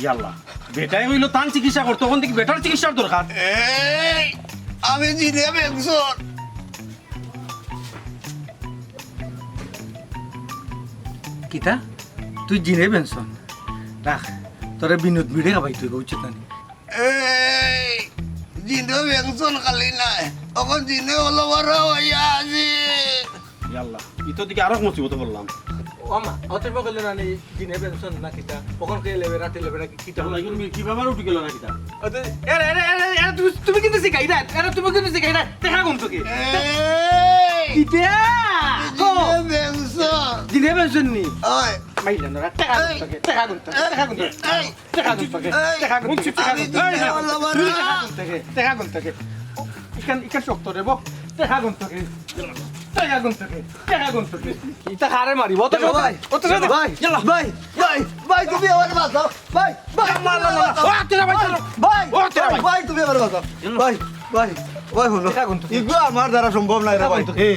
ইয়াল্লা, বেটায় কইলো তান চিকিৎসা করতো, অখন দেখি বেটার চিকিৎসার দরকার। এই, আমি জিনে বেংসন। কিতা? তুই জিনে বেংসন? রাখ, তোরে বিনোদ মিড়ে খাবাইতো অইবো, বুঝছত না নি? এই, জিনে বেংসন খালি নায়, অখন জিনে অলা বড় অইয়া আছি। ইয়াল্লা, ইতো দেখি আরো মুসিবতো পড়লাম। ও আম্মা, অত সময় কইলে না নি, জিনে বেংসন না কিতা? অখন কে লেবে, রাতে লেবে না কি-, কিতা? ইয়াল্লা, ইগুন কি ব্যাপার উঠি গেল না কিতা? অত, এরে, এরে, এরে, এরে, তুমি, তুমি কিন্তু শিখাই না, এরে তুমি কিন্তু শিখাই না, টেকা গুনতো কে? এই! কিতা? জিনে বেংসন। জিনে বেংসন নি? ওই। মাইলা না, টেকা গুনতো কে, টেকা গুনতো কে, টেকা গুনতো কে। এই! টেকা গুনতো কে, এই, টেকা গুনতো কে, টেকা এই, গুনতো কে। এই, এই, এই, টেকা গুনতো কে, টেকা গুনতো কে। ইখান, ইখান শক্ত রে বো। টেকা গুনতো কে, টেকা গুনতো কে, টেকা গুনতো কে। ইটা কারে মারিবো? অত ইয়াল্লা ভাই, অত ইয়াল্লা ভাই, ইয়াল্লা। ভাই, ভাই, ভাই, তুমি আমারে বাঁচাও। ভাই, ভাই, ইয়াল্লা, ইয়াল্লা, ইয়াল্লা। ও, তেরা ভাই, তেরা। ভাই, ও, তেরা ভাই। ভাই, তুমি আমারে বাঁচাও। ভাই, ভাই, ভাই, হুনো। টেকা গুনতো কে। ইগু আমার দ্বারা সম্ভব নায় রে ভাই। টেকা গুনতো কে।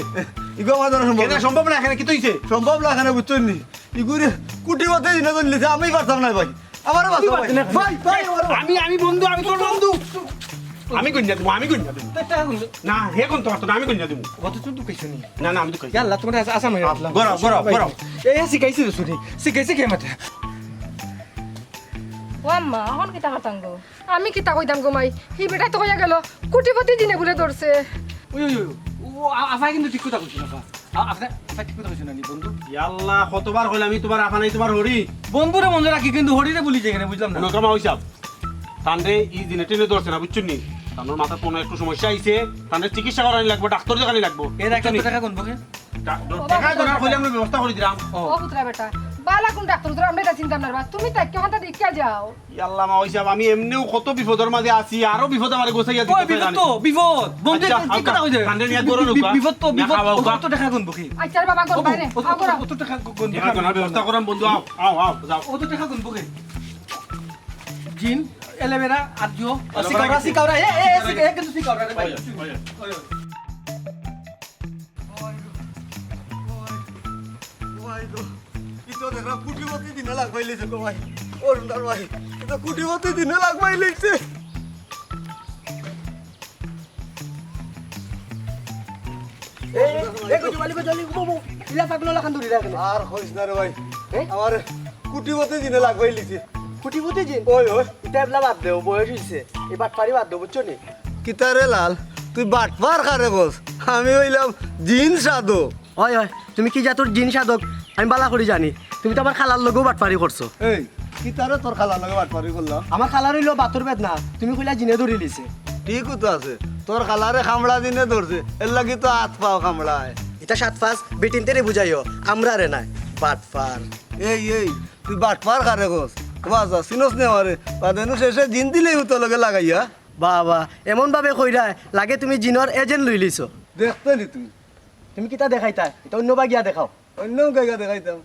ইগু আমার দ্বারা সম্ভব নায়। সম্ভব না, এখানে কিতা অইছে? সম্ভব না, এখানে বুঝছো নি? ইগুরে কুটিপতি জিনে ধরলিছে, আমি পারতাম না ভাই। আমারে বাঁচাও ভাই। ভাই, ভাই, আমারে বাঁচাও। আমি, আমি বন্ধু, আমি তোর বন্ধু। আমি গনিয়া দিমু, আমি গনিয়া দিমু। তে, তে, এখন না, হে গুনতো পারতো না, আমি গনিয়া দিমু। অত তো দুঃখ হইছে নি। না, না, আমি দুঃখ হইছি। ইয়াল্লা, তোমার আস-, আসান হয়ে আসলাম। গড়াও, গড়াও, গড়াও। এ, এ, শিখাইছে তো শুনি। শিখাইছে কে মাতে? ও আম্মা, এখন কিতা করতাম গো? আমি কিতা কইতাম গো মাই? হি বেটায় তো কইয়া গেল, কুটিপতি জিনে বুলে ধরছে। ওই, ওই, ওই, ও, আ-, আফায় কিন্তু ঠিক কথা কইছে না, আফা। আ-, আফা, আফা ঠিক কথা কইছে না নি, বন্ধু? ইয়াল্লা, কতবার কইলাম আমি তোমার আফা নাই, তোমার হরি। বন্ধুরে মনে রাখি, কিন্তু হরিরে ভুলি যাই কেনে, বুঝলাম না। হুনো, কামাল সাব, তানরে ই জিনে টিনে ধরছে না, বুঝছো নি? তানর মাথাত মনো অয় একটু সমস্যা আইছে, তানরে চিকিৎসা করানি লাগবো, ডাক্তর দেখানি লাগবো, এর আগে বুঝছো নি? টেকা গুনবো কে? ডা-, ড-, ও বাবা, টেকা গুনার কইলে আমরা ব্যবস্থা করি দিলাম। ও। ও পুতরা বেটা, বালা কোন ডাক্তর, তোরা আমরা এটা চিন্তা না, তুমি তাই কেমন তা দেখিয়া যাও। ইয়াল্লা, মা, ওই সাব, আমি এমনেউ কত বিপদর মাঝে আছি, আরো বিপদ আমারে গোছাইয়া দিতে ওই বিপদ চায় তো, না। বিপদ। বন্ধু, আচ্ছা, ঠিক কথা কইছে। কান্দে নিয়ে ধরো বি-, নৌকা। বিপদ তো, না, বিপদ। খাওয়া, ও খাওয়া। তো টেকা গুনবো কি? আচ্ছা রে বাবা, ও, গুনবাই রে। ও, ও, ও তো টেকা গু-, গুনবো। টেকা গুনার ব্যবস্থা করাম বন্ধু, আও, আও, আও, যাও। ও তো টেকা গুনবো কি? জিন, অ্যালোভেরা, আর্য, অ্যালোভেরা সিকাউরা, গেছে। সিকাউরা, এ, এ, এ, সিকাউরা। সিকা-, এ, কিন্তু সিকাউরা রে ভাই। ওই, ওই, ওই, ওই গো। ইতো দেখরা কুটিপতি জিনে লাগ পাইলিছে গো ভাই। ও রুন্দার ভাই, ইতো কুটিপতি জিনে লাগ পাইলিছে। এই, এই, এই, গজু বালি, গজু বালি, বউ, বউ। ইলা পাগল লাখান দৌড়ি রাখে না। আর কইস না রে ভাই। এ? আমার কুটিপতি জিনে লাগ পাইলিছে। কুটিপতি জিন? ওই, ওই। ইতা এবলা বাদ দেও, বয়স হইছে। এই বাটপারি বাদ দেও, বুঝছো নি? কিতা রে লাল, তুই বাটপার কারে কস? আমি অইলাম জিন সাধক। অয়, অয়, তুমি কি জাতর জিন সাধক, আমি বালা করি জানি। তুমি তো আমার খালার লগেও বাটপারি করছো। এই, কিতারে তোর খালার লগে বাটপারি করলাম? আমার খালার অইলো বাতর বেদনা, তুমি কইলা জিনে ধরিলিছে। ঠিকউ তো আছে, তোর খালারে কামড়া জিনে ধরছে, এরলাগি তো আত পাও কামড়ায়। ইতা সাত পাঁচ বেটিন্তরে বুঝাইও, আমরারে নায়। বাটপার। এই, এই, তুই বাটপার কারে কস? বাজা, চিনস নি আমারে? বাদেনু শেষে জিন দিলেউ তোর লগে লাগাইয়া। বাবা, এমন ভাবে কইরায়, লাগে তুমি জিনর এজেন্ট লইলিছো। দেখতে নি তুই? তুমি কিতা দেখাইতায়? ইতা অন্য বায় গিয়া দেখাও। অন্য বায় গিয়া দেখাইতাম।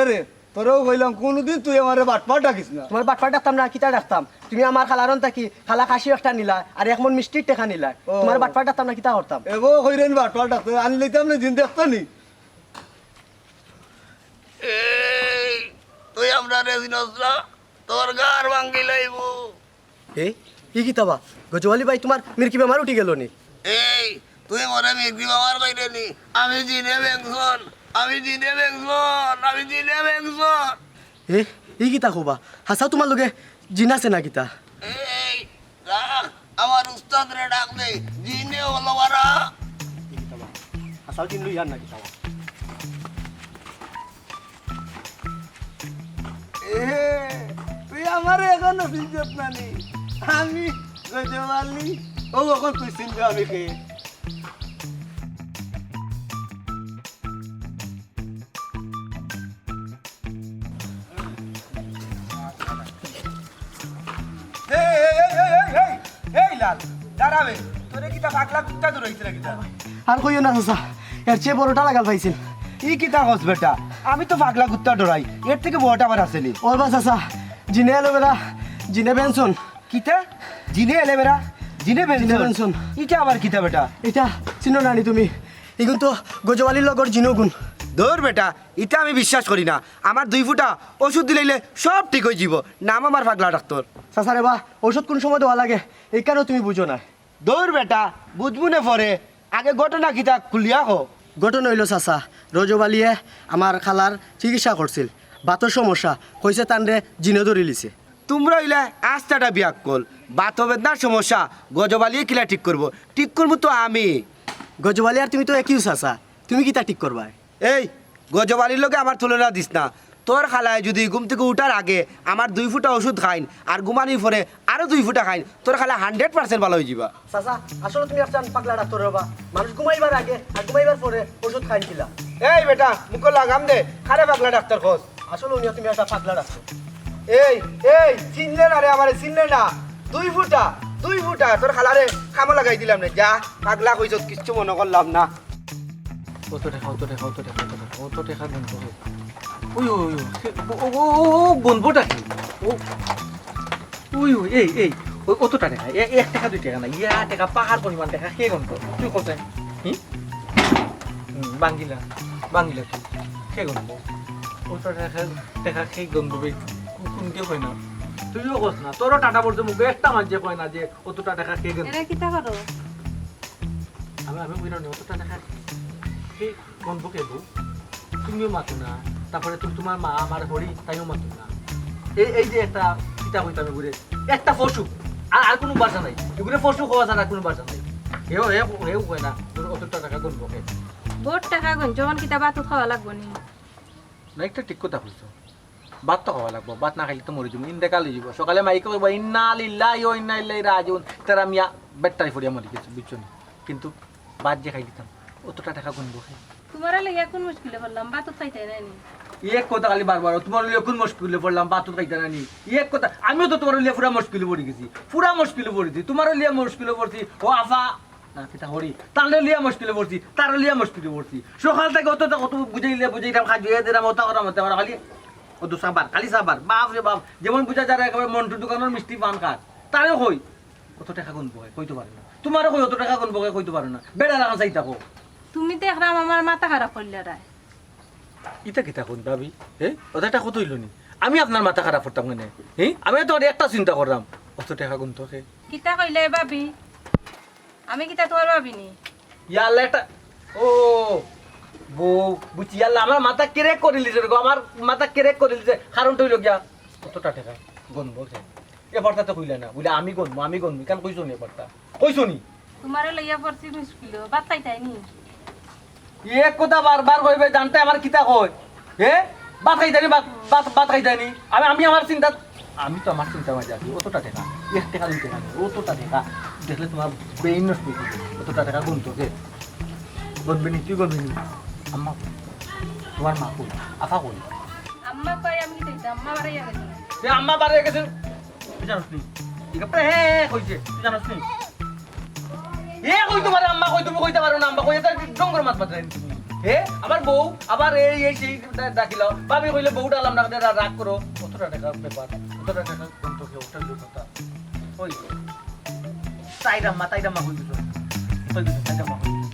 এরে, তোরেও কইলাম, কুনুদিন তুই আমারে বাটপার ডাকিস না। তুমারে বাটপার ডাকতাম না, কিতা ডাকতাম? তুমি আমার খালার অন থাকি খালা খাসি একটা নিলায়, আর এক মন মিষ্টির টেকা নিলায়। ও। তুমারে বাটপার ডাকতাম না, কিতা করতাম? এবো কইরে নি বাটপার ডাকতে, আনি লইতাম নি, জিন দেখতে নি। এই, তুই আমরারে চিনস না? তোর গার ভাঙ্গি লাইবো। এ, ই কিতা বা? গজওয়ালি ভাই, তুমার মির্গি বেমার উঠি গেলো নি? এই, তুই মরে মির্গি বেমার কইরে নি? আমি জিনে বেংছন, আমি জিনে বেংছন, আমি জিনে বেংছন। এ, ই কিতা কও বা? হাছাউ তুমার লগে জিন আছে না কিতা? এই, রাখ, আমার উস্তাদরে ডাক দে, জিনে অলো বারা। ই কিতা বা? হাছাউ জিন লইয়ার না কিতা বা? এ, তুই আমারে এখনো চিনছত না নি? আমি গজওয়ালি, ও অখন তুই চিনবে আমি কে? এই, এই, এই, এই, এই, এই, এই, লাল, দাঁড়া বে। তোরে কিতা পাগলা কুত্তা দৌড়াইছে না কিতা? আর কইও না চাচা, এর চেয়ে বড়টা লাগাল পাইছিল। ই কিতা কস বেটা? আমি তো পাগলা কুত্তা ডরাই, এর থেকে বড়টা আবার আছে নি? ও বা চাচা, জিনে এলোভেরা, জিনে বেনসন। কিতা? জিনে এলোভেরা, জিনে বেনসন। জিনে বেনসন। ইটা আবার কিতা বেটা? ইটা চিনো না নি তুমি? ইগুন তো গজওয়ালির লগর জিনগুন। দূর বেটা, ইটা আমি বিশ্বাস করি না। আমার দুই ফুটা ওষুধ দিলাইলে সব ঠিক অইযিবো। নাম আমার পাগলা ডাক্তর। চাচা রে বা, ওষুধ কুন সময় দেওয়া লাগে, ইখানও তুমি বুঝো না। দূর বেটা, বুঝমু নে পরে, আগে ঘটনা কিতা খুলিয়া ক। ঘটনা অইলো চাচা, রজব আলিয়ে আমার খালার চিকিৎসা করছিল, বাতর সমস্যা, কইছে তানরে জিনে ধরিলিছে। তুমরা অইলা আস্তাটা বিয়াক্কল, বাত বেদনার সমস্যা গজব আলিয়ে কিলা ঠিক করবো? ঠিক করমু তো আমি। গজব আলি আর তুমি তো একইউ চাচা, তুমি কিতা ঠিক করবায়? এই, গজব আলির লগে আমার তুলনা দিস না। তোর খালায় যুদি ঘুম থাকি উঠার আগে আমার দুই ফুটা ওষুধ খাইন আর ঘুমানির পরে আরো দুই ফুটা খাইন, তোর খালা hundred percent ভালা অইযিবা। চাচা, আসলে তুমি একজন পাগলা ডাক্তর রে বা। মানুষ ঘুমাইবার আগে আর ঘুমাইবার পরে ওষুধ খাইন কিলা। এই বেটা, মুখো লাগাম দে, কারে পাগলা ডাক্তর কস? আসলে উনি তুমি একটা পাগলা ডাক্তর। এই, এই, চিনলে না রে আমারে, চিনলে না। দুই ফুটা, দুই ফুটা, তোর খালারে কামো লাগাই দিলাম নে। যা, পাগলা কইছস, কিচ্ছু মনো করলাম না। অত টেকা, অত টেকা, অত টেকা, অত টেকা, অত টেকা গনবো কে? ওই, ওই, ওই, ও, ও, ও, ও, গনবোটা কে? ও, ওই, ওই, এই, এই, ওই অতটা টেকা, এ-, এক টেকা, দুই টেকা না, ইয়া টেকা, পাহাড় পরিমাণ টেকা, কে গনবো? তুই কত? হুম? হুম, বাঙ্গিলা, বাঙ্গিলা তুই, কে গনবো? অত টেকা, টেকা কে গনবো বে? কু-, কুনকে কয় না? তুইও কস না, তোরও টাটা পড়ছে মুখে, একটা মাঝে কয় না যে অতটা টেকা কে গনবো? এরা কিতা করো? আমি, আমি কইরাম নি, অতটা টেকা কে গনবো কে বউ? তুমিও মাতো না, তারপরে তুমি, তোমার মা, আমার হরি, তাইও মাতো না। এই, এই যে একটা, কিতা কইতাম এগুরে, একটা পশু, আর, আর কুনু ভাষা নাই। এগুরে পশু কওয়া ছাড়া আর কুনু ভাষা নাই। হেও, হেও, হেও কয় না, তোর অতটা টেকা গনবো কে? বউত টেকা গনছো, অখন কিতা ভাত খাওয়া লাগবো নি? না, একটা ঠিক কথা কইছো। ভাত তো খাওয়া লাগবো, ভাত না খাইলে তো মরি যাবো, ইন্তেকাল অইযিবো। সকালে মাইকে কইবো, "ইন্না লিল্লাহি ওয়া ইন্না ইলাইহি রাজিউন।" তারা মিয়া বেটাই পড়িয়া মরি গেছে, বুঝছো নি? কিন্তু ভাত যে খাই দিতাম, অতটা টেকা গনবো কে? তুমারে লইয়া কুন মুশকিলে পড়লাম, ভাত তো খাইতায় নায় নি। এক কথা খালি বারবার, তুমারে লইয়া কুন মুশকিলে পড়লাম, ভাত তো খাইতায় নায় নি। এক কথা, আমিও তো তুমারে লইয়া পুরা মুশকিলে পড়ি গেছি, পুরা মুশকিলে পড়ছি, তুমারে লইয়া মুশকিলে পড়ছি, ও আফা, না, কিতা করি? তানরে লইয়া মুশকিলে পড়ছি, তারে লইয়া মুশকিলে পড়ছি। সকাল থাকি অত, অত বুঝাইলে, বুঝাইলাম, খাইয়া দিলাম, অতা করাম, অতা করাম, খালি অত সাবার, খালি সাবার। বাপ রে বাপ, যেমন বুঝা যায় একেবারে মন্টুর দোকানর মিষ্টি পান খার। তারে কই, অত টেকা গনবো কে, কইতো পারে না। তুমারে কই, অত টেকা গনবো কে, কইতো পারে না। বেটা লাগান চাই থাকো। তুমি তো একরাম আমার মাথা খারাপ করলে রায়। ইতা কিতা কইন ভাবি? হে? অত টেকা কত অইলো নি? আমি আপনার মাথা খারাপ করতাম কেনে? হে? আমি তো আর একটা চিন্তা করলাম। অত টেকা গনতো কে? কিতা কইলে ভাবি? আমি কিতা তুমার ভাবি নি? ইয়া আল্লাহ, এটা, ও, বউ, বুঝছি, ইয়া আল্লাহ, আমার মাথা crack করিলিছে রে গো, আমার মাথা crack করিলিছে। কারণটা অইলো গিয়া, অতটা টেকা গনবো কে? এ বার্তা তো কইলা না, বুলে আমি গনমু, আমি গনমু, ইখান কইছো নি এ বার্তা? কইছো নি? তুমারে লইয়া পড়ছি মুশকিলো, ভাত খাইতায় নি? এক কথা বারবার কইবে, জানতে আমার কিতা কয়? হে? ভাত খাইতানি, ভাত, ভাত, ভাত খাইতানি। আমি, আমি আমার চিন্তা, আমি তো আমার চিন্তা মাঝে আছি। অতটা টেকা, এক টেকা, দুই টেকা নায়, অতটা টেকা। দেখলে তুমার brain নষ্ট অই যাইবো। অতটা টেকা গুনতো কে? গুনবে নি, তুই গুনবে নি। আম্মা, তুমার মা কই? আফা কই? আম্মা কই, আমি কিতা জানি, আম্মা বাড়ি গেছে। এ আম্মা বাড়ি গেছে। তুই জানোস নি? ঠিক আছে, হে, হে, কইছে। তুই জানোস নি? এ কই তুমার আম্মা কই, তুমি কইতা পারো না আম্মা কই, এটা জঙ্গল মাত মাত রাখি তুমি। হে, আমার বউ, আবার এই, এই সেই ডা-, ডাকিলাও। ভাবি কইলে বউ ডাকলাম না, রা-, রাগ করো। অতটা টেকার ব্যাপার, অতটা টেকা কোন তো কেউ, ওটা লোক কথা। ওই, তাই আম্মা, তাই আম্মা কই দিছো। কই দিছো, তাই আম্মা কই দিছো।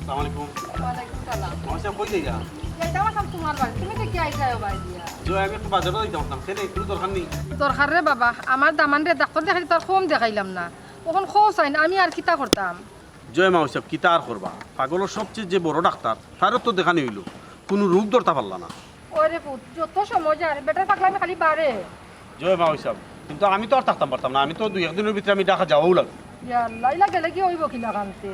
আসসালামু আলাইকুম। ওয়ালাইকুম সালাম। মামা সাব, কই যাইরা? যাইতাম আছলাম তুমার বাড়ি। তুমি তো কি আই যাও বাড়ি দিয়া? জি, আমি একটু বাজারো যাইতাম আছলাম। কেনে, কুনু দরকার নি? দরকার রে বাবা, আমার দামানরে ডাক্তর দেখাইছি, তার কম দেখাইলাম না। অখন কও চাইন, আমি আর কিতা করতাম? জি মামা সাব, কিতা আর করবা? পাগলর সবচেয়ে যে বড় ডাক্তর, তারও তো দেখানি অইলো, কুনু রোগ ধরতা পারলা না। ওরে পুত, যত সময় যার, বেটার পাগলামি খালি বাড়ে। জি মামা সাব, কিন্তু আমি তো আর থাকতাম পারতাম না, আমি তো দুই এক দিনর ভিতরে আমি ঢাকা যাওয়াউ লাগবো। ইয়া আল্লাহ, ইলা গেলে কি অইবো কিলা কান্তে?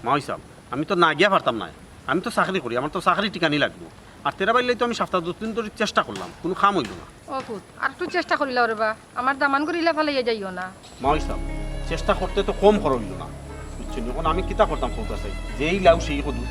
মামা সাব, আমি তো না গিয়া পারতাম না, আমি তো চাকরি করি, আমার তো চাকরি টিকানি লাগবো। আর তেরা বাইল্লাই তো আমি সপ্তাহ দশ দিন ধরি চেষ্টা করলাম, কুনু কাম অইলো না। ও পুত, আর একটু চেষ্টা করিলাও রে বা, আমার দামানগুরে ইলা ফালাইয়া যাইও না। মামা সাব, চেষ্টা করতে তো কম করা অইলো না, বুঝছো নি? অখন আমি কিতা করতাম কউক্কা চাই, যেই লাউ সেই কদু।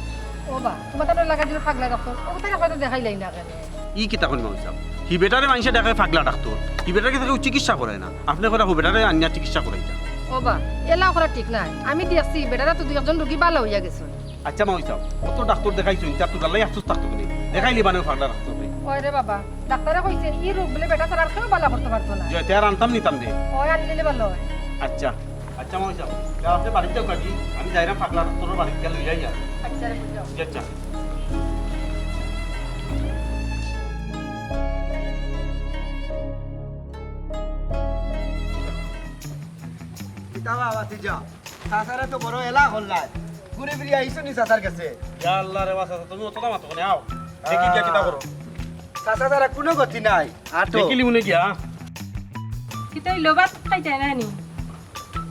ও বা, তুমার তার লাগা দিল পাগলা ডাক্তর, ও তার আপনারা দেখাইলাই না কেনে? ই কিতা কইন মামা সাব, হি বেটারে মানষে ডাকে পাগলা ডাক্তর, হি বেটারে কিতা কেউ চিকিৎসা করায় না, আপনে কইরা হউ বেটারে আনিয়া চিকিৎসা করাইতা। ও বা, এলাও করা ঠিক নায়, আমি দেখছি বেটারা তো দুই একজন রুগী ভালা অইয়া গেছে। আচ্ছা মামা সাব, অত ডাক্তর দেখাইছো, ইতা তো গাল্লাই আফসোস থাকতো কেনে? দেখাইলি বানে পাগলা ডাক্তর রে। ওই রে বাবা, ডাক্তরে কইছে, ই রোগ বুলে বেটা ছাড়া আর কেউ ভালা করতে পারতো না। জি, তে আর আনতাম নিতাম রে। ওই আনিলে ভালা অয়। আচ্ছা, আচ্ছা মামা সাব, তে আপনে বাড়িত যাও কাকি, আমি যাইরাম পাগলা ডাক্তরর বাড়িত গিয়া লইয়া আইয়া। আচ্ছা রে, যাও। জি, আচ্ছা। কিতা বাবা, তুই যা। চাচারে তো বড় এলা করলায়। ঘুরি ফিরি আইছো নি চাচার গেছে? ইয়া আল্লাহ রে বা চাচা, তুমি অতটা মাতো কেনে? আও। দেখি গিয়া কিতা করো। চাচা ছাড়া কুনু গতি নাই। আটো। দেখিলি উনি গিয়া। কিতা অইলো, ভাত খাইতায় না নি?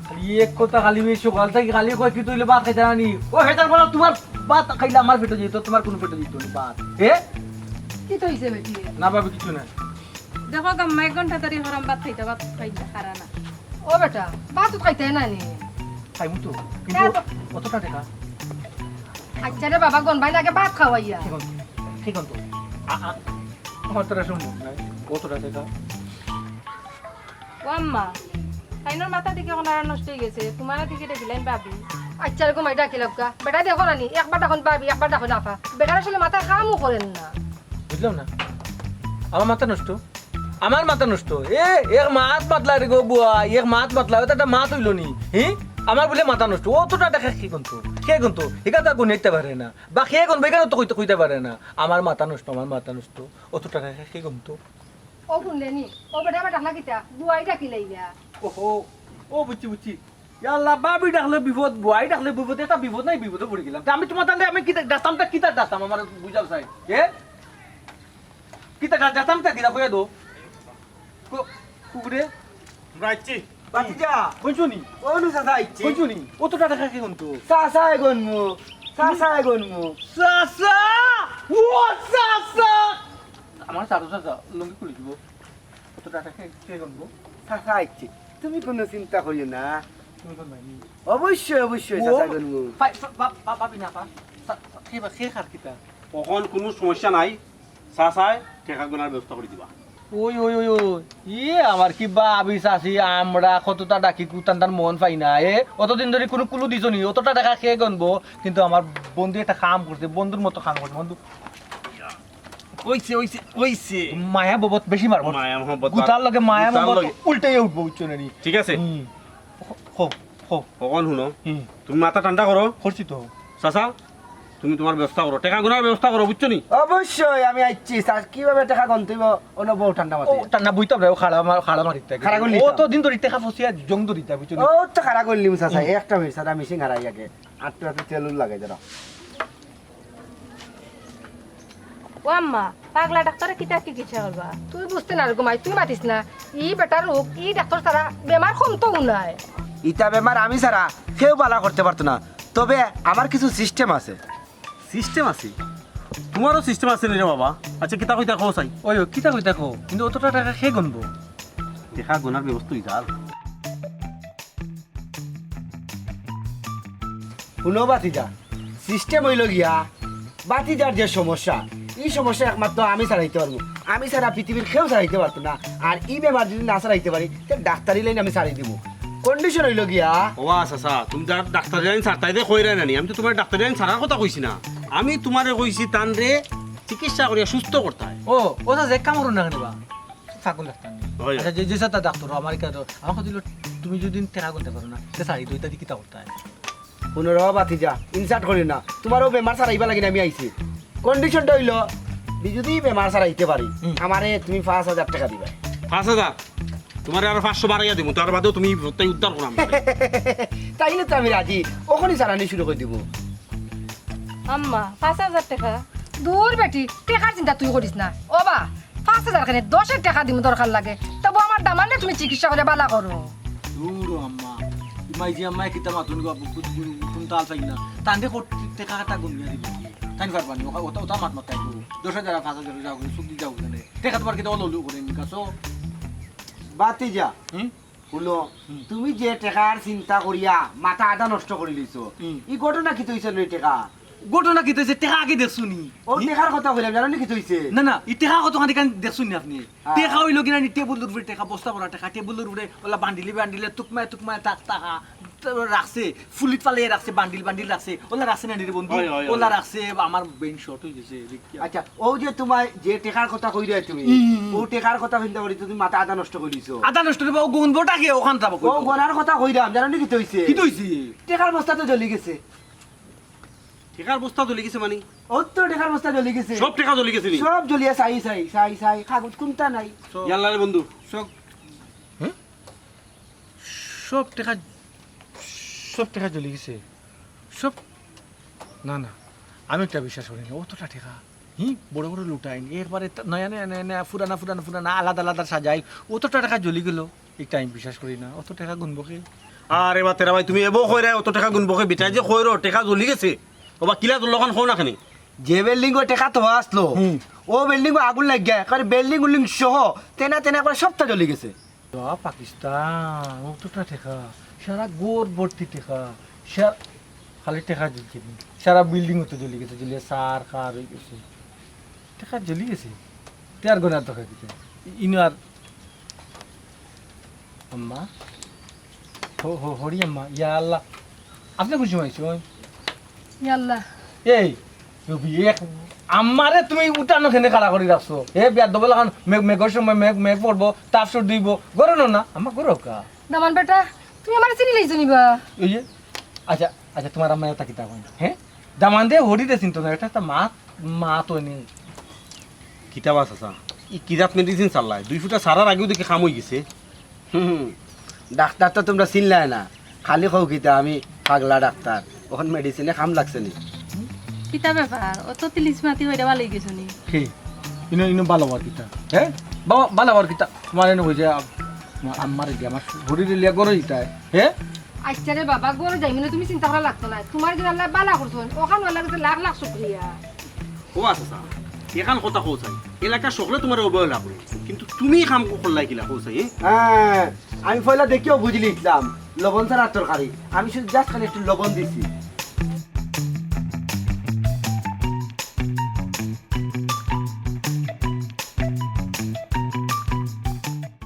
খালি এক কথা, খালি ওই সকাল থাকি খালি কয়, কিতা অইলো, ভাত খাইতায় না নি? ও হেটার বলো, তুমার ভাত খাইলে আমার পেটো যাইতো, তুমার কুনু পেটো যাইতো না ভাত। হে? কিতা অইছে বেটি? না ভাবি, কিচ্ছু না। দেখো আম্মা, এক ঘন্টা ধরি হরাম ভাত খাইতা, ভাত খাইতা, খারা না। ও বেটা, ভাত তো খাইতায় না নি? খাইমু তো, কিন্তু অতটা টেকা। আচ্ছা রে বাবা, গন ভাই লাগে ভাত খাওয়াইয়া। ঠিক আছে, ঠিক আছে। আ-, আ-, আমার তো আর সম্ভব নায়। অতটা টেকা। ও আম্মা, তাইনর মাথা দেখি অখন আর নষ্ট অই গেছে, তুমার দেখি এটা দিলেন ভাবি। আচ্ছা রে গো মাই, ডাকিলাউক্কা। বেটা দেখো না নি, একবার ডাকইন ভাবি, একবার ডাকইন আফা। বেটার আসলে মাথায় কামও করের না। বুঝলাম না, আমার মাথা নষ্ট? আমার মাথা নষ্ট? এ, এক মাত মাতলা রে গো বুয়া, এক মাত মাতলা, ওটা একটা মাত অইলো নি? হি? আমার বুলে মাথা নষ্ট, অতটা টেকা কে গনতো? কে গনতো? হিগু তো আর গনিয়া দিতা পারে না। বা কে গনবো, ইখানও তো কইতে, কইতা পারে না। আমার মাথা নষ্ট, আমার মাথা নষ্ট। অতটা টেকা কে গনতো? ও হুনলে নি? ও বেটা, বেটা ডাকলা কিতা? বুয়াই ডাকিলাইলা। ওহো, ও বুঝছি, বুঝছি। ইয়া আল্লাহ, ভাবি ডাকলে বিপদ, বুয়াই ডাকলে বিপদ, এটা বিপদ নাই, বিপদে পড়ি গেলাম। তে আমি তুমার তাহলে আমি কিতা ডাকতাম, তা কিতা ডাকতাম, আমার বুঝাও চাই। এ? কিতা ডাক-, ডাকতাম, তা কিতা কইয়া দো? কো-, কুকুরে? আমরা আইছি। বাতিজা। কইছো নি? অনু চাচা আইছি। কইছো নি? অতটা টেকা কে গনতো? চাচায় গনমু, চাচায় গনমু। চাচা! ও চাচা! আমার চাচা, চাচা, লুঙ্গি খুলি দিব। অতটা টেকা কে, কে গনবো? চাচা আইছে, তুমি কুনু চিন্তা করিও না। তুমি গনবায় নি? অবশ্যই, অবশ্যই, ও, চাচা গনবো। পা-, পা-, পা-, পা-, পাবি না, পা-, পা-, পা-, কে বা, কে কার কিতা? অখন কুনু সমস্যা নাই, চাচায় টেকা গনার ব্যবস্থা করি দিবা। ওই, ওই, ওই, ওই, ইয়ে, আমার কি ভাবি চাচি, আমরা কতটা ডাকি, কুতান তান মন পাই না, এ? অতদিন ধরি কুনু কুলু দিছো নি, অতটা টেকা কে গনবো? কিন্তু আমার বন্ধু একটা কাম করছে, বন্ধুর মতো কাম করছে, বন্ধু। অইছে, অইছে, অইছে। মায়া মহব্বত বেশি মারবো। মায়া মহব্বত গুতার লগে মায়া গুতার মহব্বত লগে। উল্টাইয়া উঠবো, বুঝছো না নি? ঠিক আছে। হুম। হো, হো। অখন হুনো। হুম। তুমি মাথা ঠান্ডা করো। করছি তো। চাচা, তুমি তুমার ব্যবস্থা করো, টেকা গুনার ব্যবস্থা করো, বুঝছো নি? অবশ্যই আমি আইছি। চাচা, কিভাবে টেকা গনতে অইবো, অনো বউ ঠান্ডা মাথায়। ও, ঠান্ডা বইতাম না, ও খাড়া মার-, খাড়া মারিতে। খাড়া করলি তো? অত দিন ধরি টেকা ফসিয়া জং ধরিতে, বুঝছো নি? ও তো খাড়া করলি, চাচা, হুম। একটা মিনিট, চাচা, মেশিন হারাই আগে। আটটা আটটা তেল লাগাই দাঁড়াও। ও আম্মা, পাগলা ডাক্তারে কিতা চিকিৎসা করবা? তুই বুঝতে না রে গো মাই, তুই মাতিস না। ই বেটার রোগ, ই ডাক্তার ছাড়া বেমার কমতো নায়। ইতা বেমার আমি ছাড়া কেউ বালা করতে পারতো না। তবে আমার কিছু সিস্টেম আছে। সিস্টেম আছে? তোমারও সিস্টেম আছে নি রে বাবা? আচ্ছা, কিতা কইতা কও চাই। ওই, ওই, কিতা কইতা কও? কিন্তু অতটা টেকা কে গুনবো? টেকা গুনার ব্যবস্থা হইতা আর। হুনো ভাতিজা, সিস্টেম অইলো গিয়া, ভাতিজার যে সমস্যা, ই সমস্যা একমাত্র আমি ছাড়াইতে পারমু। আমি ছাড়া পৃথিবীর কেউ ছাড়াইতে পারতো না। আর ই বেমার যদি না ছাড়াইতে পারি, তে ডাক্তারি লাইন আমি ছাড়ি দিমু। কন্ডিশন অইলো গিয়া, ও আচ্ছা, আচ্ছা, তুমি তো আর ডাক্তারি লাইন ছাড়তায় দে কইরায় না নি। আমি তো তুমার ডাক্তারি লাইন ছাড়ার কথা কইছি না। আমি তুমারে কইছি তানরে চিকিৎসা করিয়া সুস্থ করতায়। ও, ও তো যে কাম করুন না কেন বা? ফাগুন ডাক্তার নি। হয়। আচ্ছা, যে, যে সাথে ডাক্তার, আমার কাছে, আমার কথা হইলো, তুমি যদি টেকা গুনতে পারো না, তে ছাড়ি দিও, ইতা দি কিতা করতায়? হুনো রে ভাতিজা, ইনসাল্ট করিও না। তুমার ও বেমার ছাড়াইবার লাগি আমি আইছি। কন্ডিশনটা অইলো, আমি যদি বেমার ছাড়াইতে পারি, হুম। আমারে তুমি পাঁচ হাজার টেকা দিবায়। পাঁচ হাজার? তুমারে আরো পাঁচশো বাড়াইয়া দিমু, তার বাদেও তুমি প্রত্যয় উদ্ধার করাম। তাইলে তো আমি রাজি, অখনই ছাড়ানি শুরু করি দিমু। আম্মা, পাঁচ হাজার টেকা? দূর বেটি, টেকার চিন্তা তুই করিস না। ও বা, পাঁচ হাজার কেনে, দশের টেকা দিমু দরকার লাগে। তবু আমার দামানরে তুমি চিকিৎসা করিয়া বালা করো। দূর আম্মা, ইমাই যে আম্মায় কিতা মাতুন গো, কোন তাল চাই না। তানরে কত টেকা কাটা গুনিয়া দিবো। তাইন পারবা নি, ওটা, ওটা মাত মাতাই দিবো। দশ হাজার আর পাঁচ হাজার যাও, সুখ দি যাও কেনে। টেকা তুমার কিতা অলো অলো করে নি কাছো? ভাতিজা, হুম? হুনো, হুম। তুমি যে টেকার চিন্তা করিয়া মাথা আধা নষ্ট করি লইছো, হুম। ই ঘটনা কিতা অইছে নি টেকা? ঘটনা কিতা অইছে? টেকা আগে দেখছো নি? ও ই টেকার কথা কইলাম, জানো নি কিতা অইছে? না, না, ই টেকা কতখানি কান দেখছো নি আপনি? হ্যাঁ। টেকা অইলো কিনা নি টেবুলর উপরে টেকা, বস্তা ভরা টেকা, টেবুলর উপরে ওলা বান্ডিলে বান্ডিলে, তুকমায় তুকমায় তাক তাহা রাখছে, ফুলিত ফালাইয়া রাখছে, বান্ডিল বান্ডিল রাখছে, ওলা রাখছে না নি রে বন্ধু? হয়, হয়, হয়। ওলা রাখছে, আমার ব্রেন শর্ট অই গেছে, দেখিয়া। আচ্ছা, ও যে তুমায় যে টেকার কথা কইরায় তুমি, হুম, হুম, হুম। ও টেকার কথা চিন্তা করি তুমি মাথা আধা নষ্ট করি দিছো। আধা নষ্ট অইবো, ও গুনবোটা কে ওখান যাবো ও কই? গনার কথা কইরাম, জানো নি কিতা অইছে? কিতা অইছে? টেকার বস্তা তো জ্বলি গেছে। টেকার বস্তা জ্বলি গেছে মানে? ও তো টেকার বস্তা জ্বলি গেছে। সব টেকা জ্বলি গেছে নি? সব জ্বলিয়া ছাই, ছাই, ছাই, ছাই, কাগজ কুনতা নাই। ইয়াল্লা রে বন্ধু। সব, হ্যাঁ? সব টেকা, সব টেকা জ্বলি গেছে। সব, না, না, আমি ইটা বিশ্বাস করি না। অতটা টেকা, হি, বড় বড় লুটাইন, এরপরে তা-, নয়া, নয়া, নয়া, নয়া, পুরানা, পুরানা, পুরানা, আলাদা, আলাদা সাজাইন। অতটা টেকা জ্বলি গেল, ইটা আমি বিশ্বাস করি না। অত টেকা গুনবো কে? আরে বা তেরা ভাই, তুমি এবো কইরায়, অত টেকা গুনবো কে? বেটায় যে কইরো, টেকা জ্বলি গেছে। ও বা কিলা জ্বললো অখান কও না কেনে? যে বিল্ডিংও টেকা থোয়া আছলো, হুম। ও বিল্ডিংও আগুন লাগিয়া, একবারে বিল্ডিং উল্ডিং সহ, তেনা তেনা একবারে সবটা জ্বলি গেছে। যা পাকিস্তান, অতটা টেকা, সারা ঘর ভর্তি টেকা, সা-, খালি টেকা জ্বলছে নি, সারা বিল্ডিং অতো জ্বলি গেছে, জ্বলিয়া ছারখার অই গেছে। টেকা জ্বলি গেছে, তে আর গনার দরকার কিতা? ইনো আর আম্মা, হো, হো, হরি আম্মা, ইয়া আল্লাহ, আপনে কোন সময় আইছইন? ইয়া আল্লাহ। এই, রবি, এক, আম্মারে তুমি উঠানো কেনে খাড়া করি রাখছো? এ, বেয়াদব লাখান, মে-, মেঘর সময় মেঘ, মেঘ পড়বো, তাপ সর্দি অইবো, ঘরো নেও না, আম্মা ঘরো কা। দামান বেটা, তুমি আমারে চিনিলাইছো নি বা? ওই যে, আচ্ছা, আচ্ছা, তুমার আম্মায় ইতা কিতা কইন, হ্যাঁ? দামান্দে হরিরে চিনতো না, ইটা একটা মা, মা তো নেই। কিতা বা চাচা, ই কি জাত মেডিসিন চাল্লায়? দুই ফুটা ছাড়ার আগেউ দেখি কাম অই গেছে। হুম, ডাক্তার তো তুমরা চিনলায় না, খালি কও কিতা আমি পাগলা ডাক্তার। অখন মেডিসিনে কাম লাগছে নি? কিতা ব্যাপার? অত তিলিস মাতি অইরা ভালা অই গেছো নি? কি? ইনো, ইনো ভালা অওয়ার কিতা? হ্যাঁ? বাবা, ভালা অওয়ার কিতা? তুমার এনে কইছে, আ-, আম্মারে দিয়া, আমার হরিরে লইয়া ঘরো যাইতায়, হ্যাঁ? আচ্ছা রে বাবা, ঘরো যাইমু নে, তুমি চিন্তা করা লাগতো নায়। তুমার যে আল্লায় ভালা করছইন, অখান আল্লার কাছে লাখ লাখ শুকরিয়া। ও আচ্ছা, আচ্ছা, এখান কথা কও চাই, এলাকার সকলে তুমারে অবহেলা করে, কিন্তু তুমি কাম করলায় কিলা কও চাই, এ? হ্যাঁ, আমি পয়লা দেখিয়াউ বুঝিলিছলাম লবণ ছাড়ার তরকারি, আমি শুধু just খালি একটু লবণ দিছি।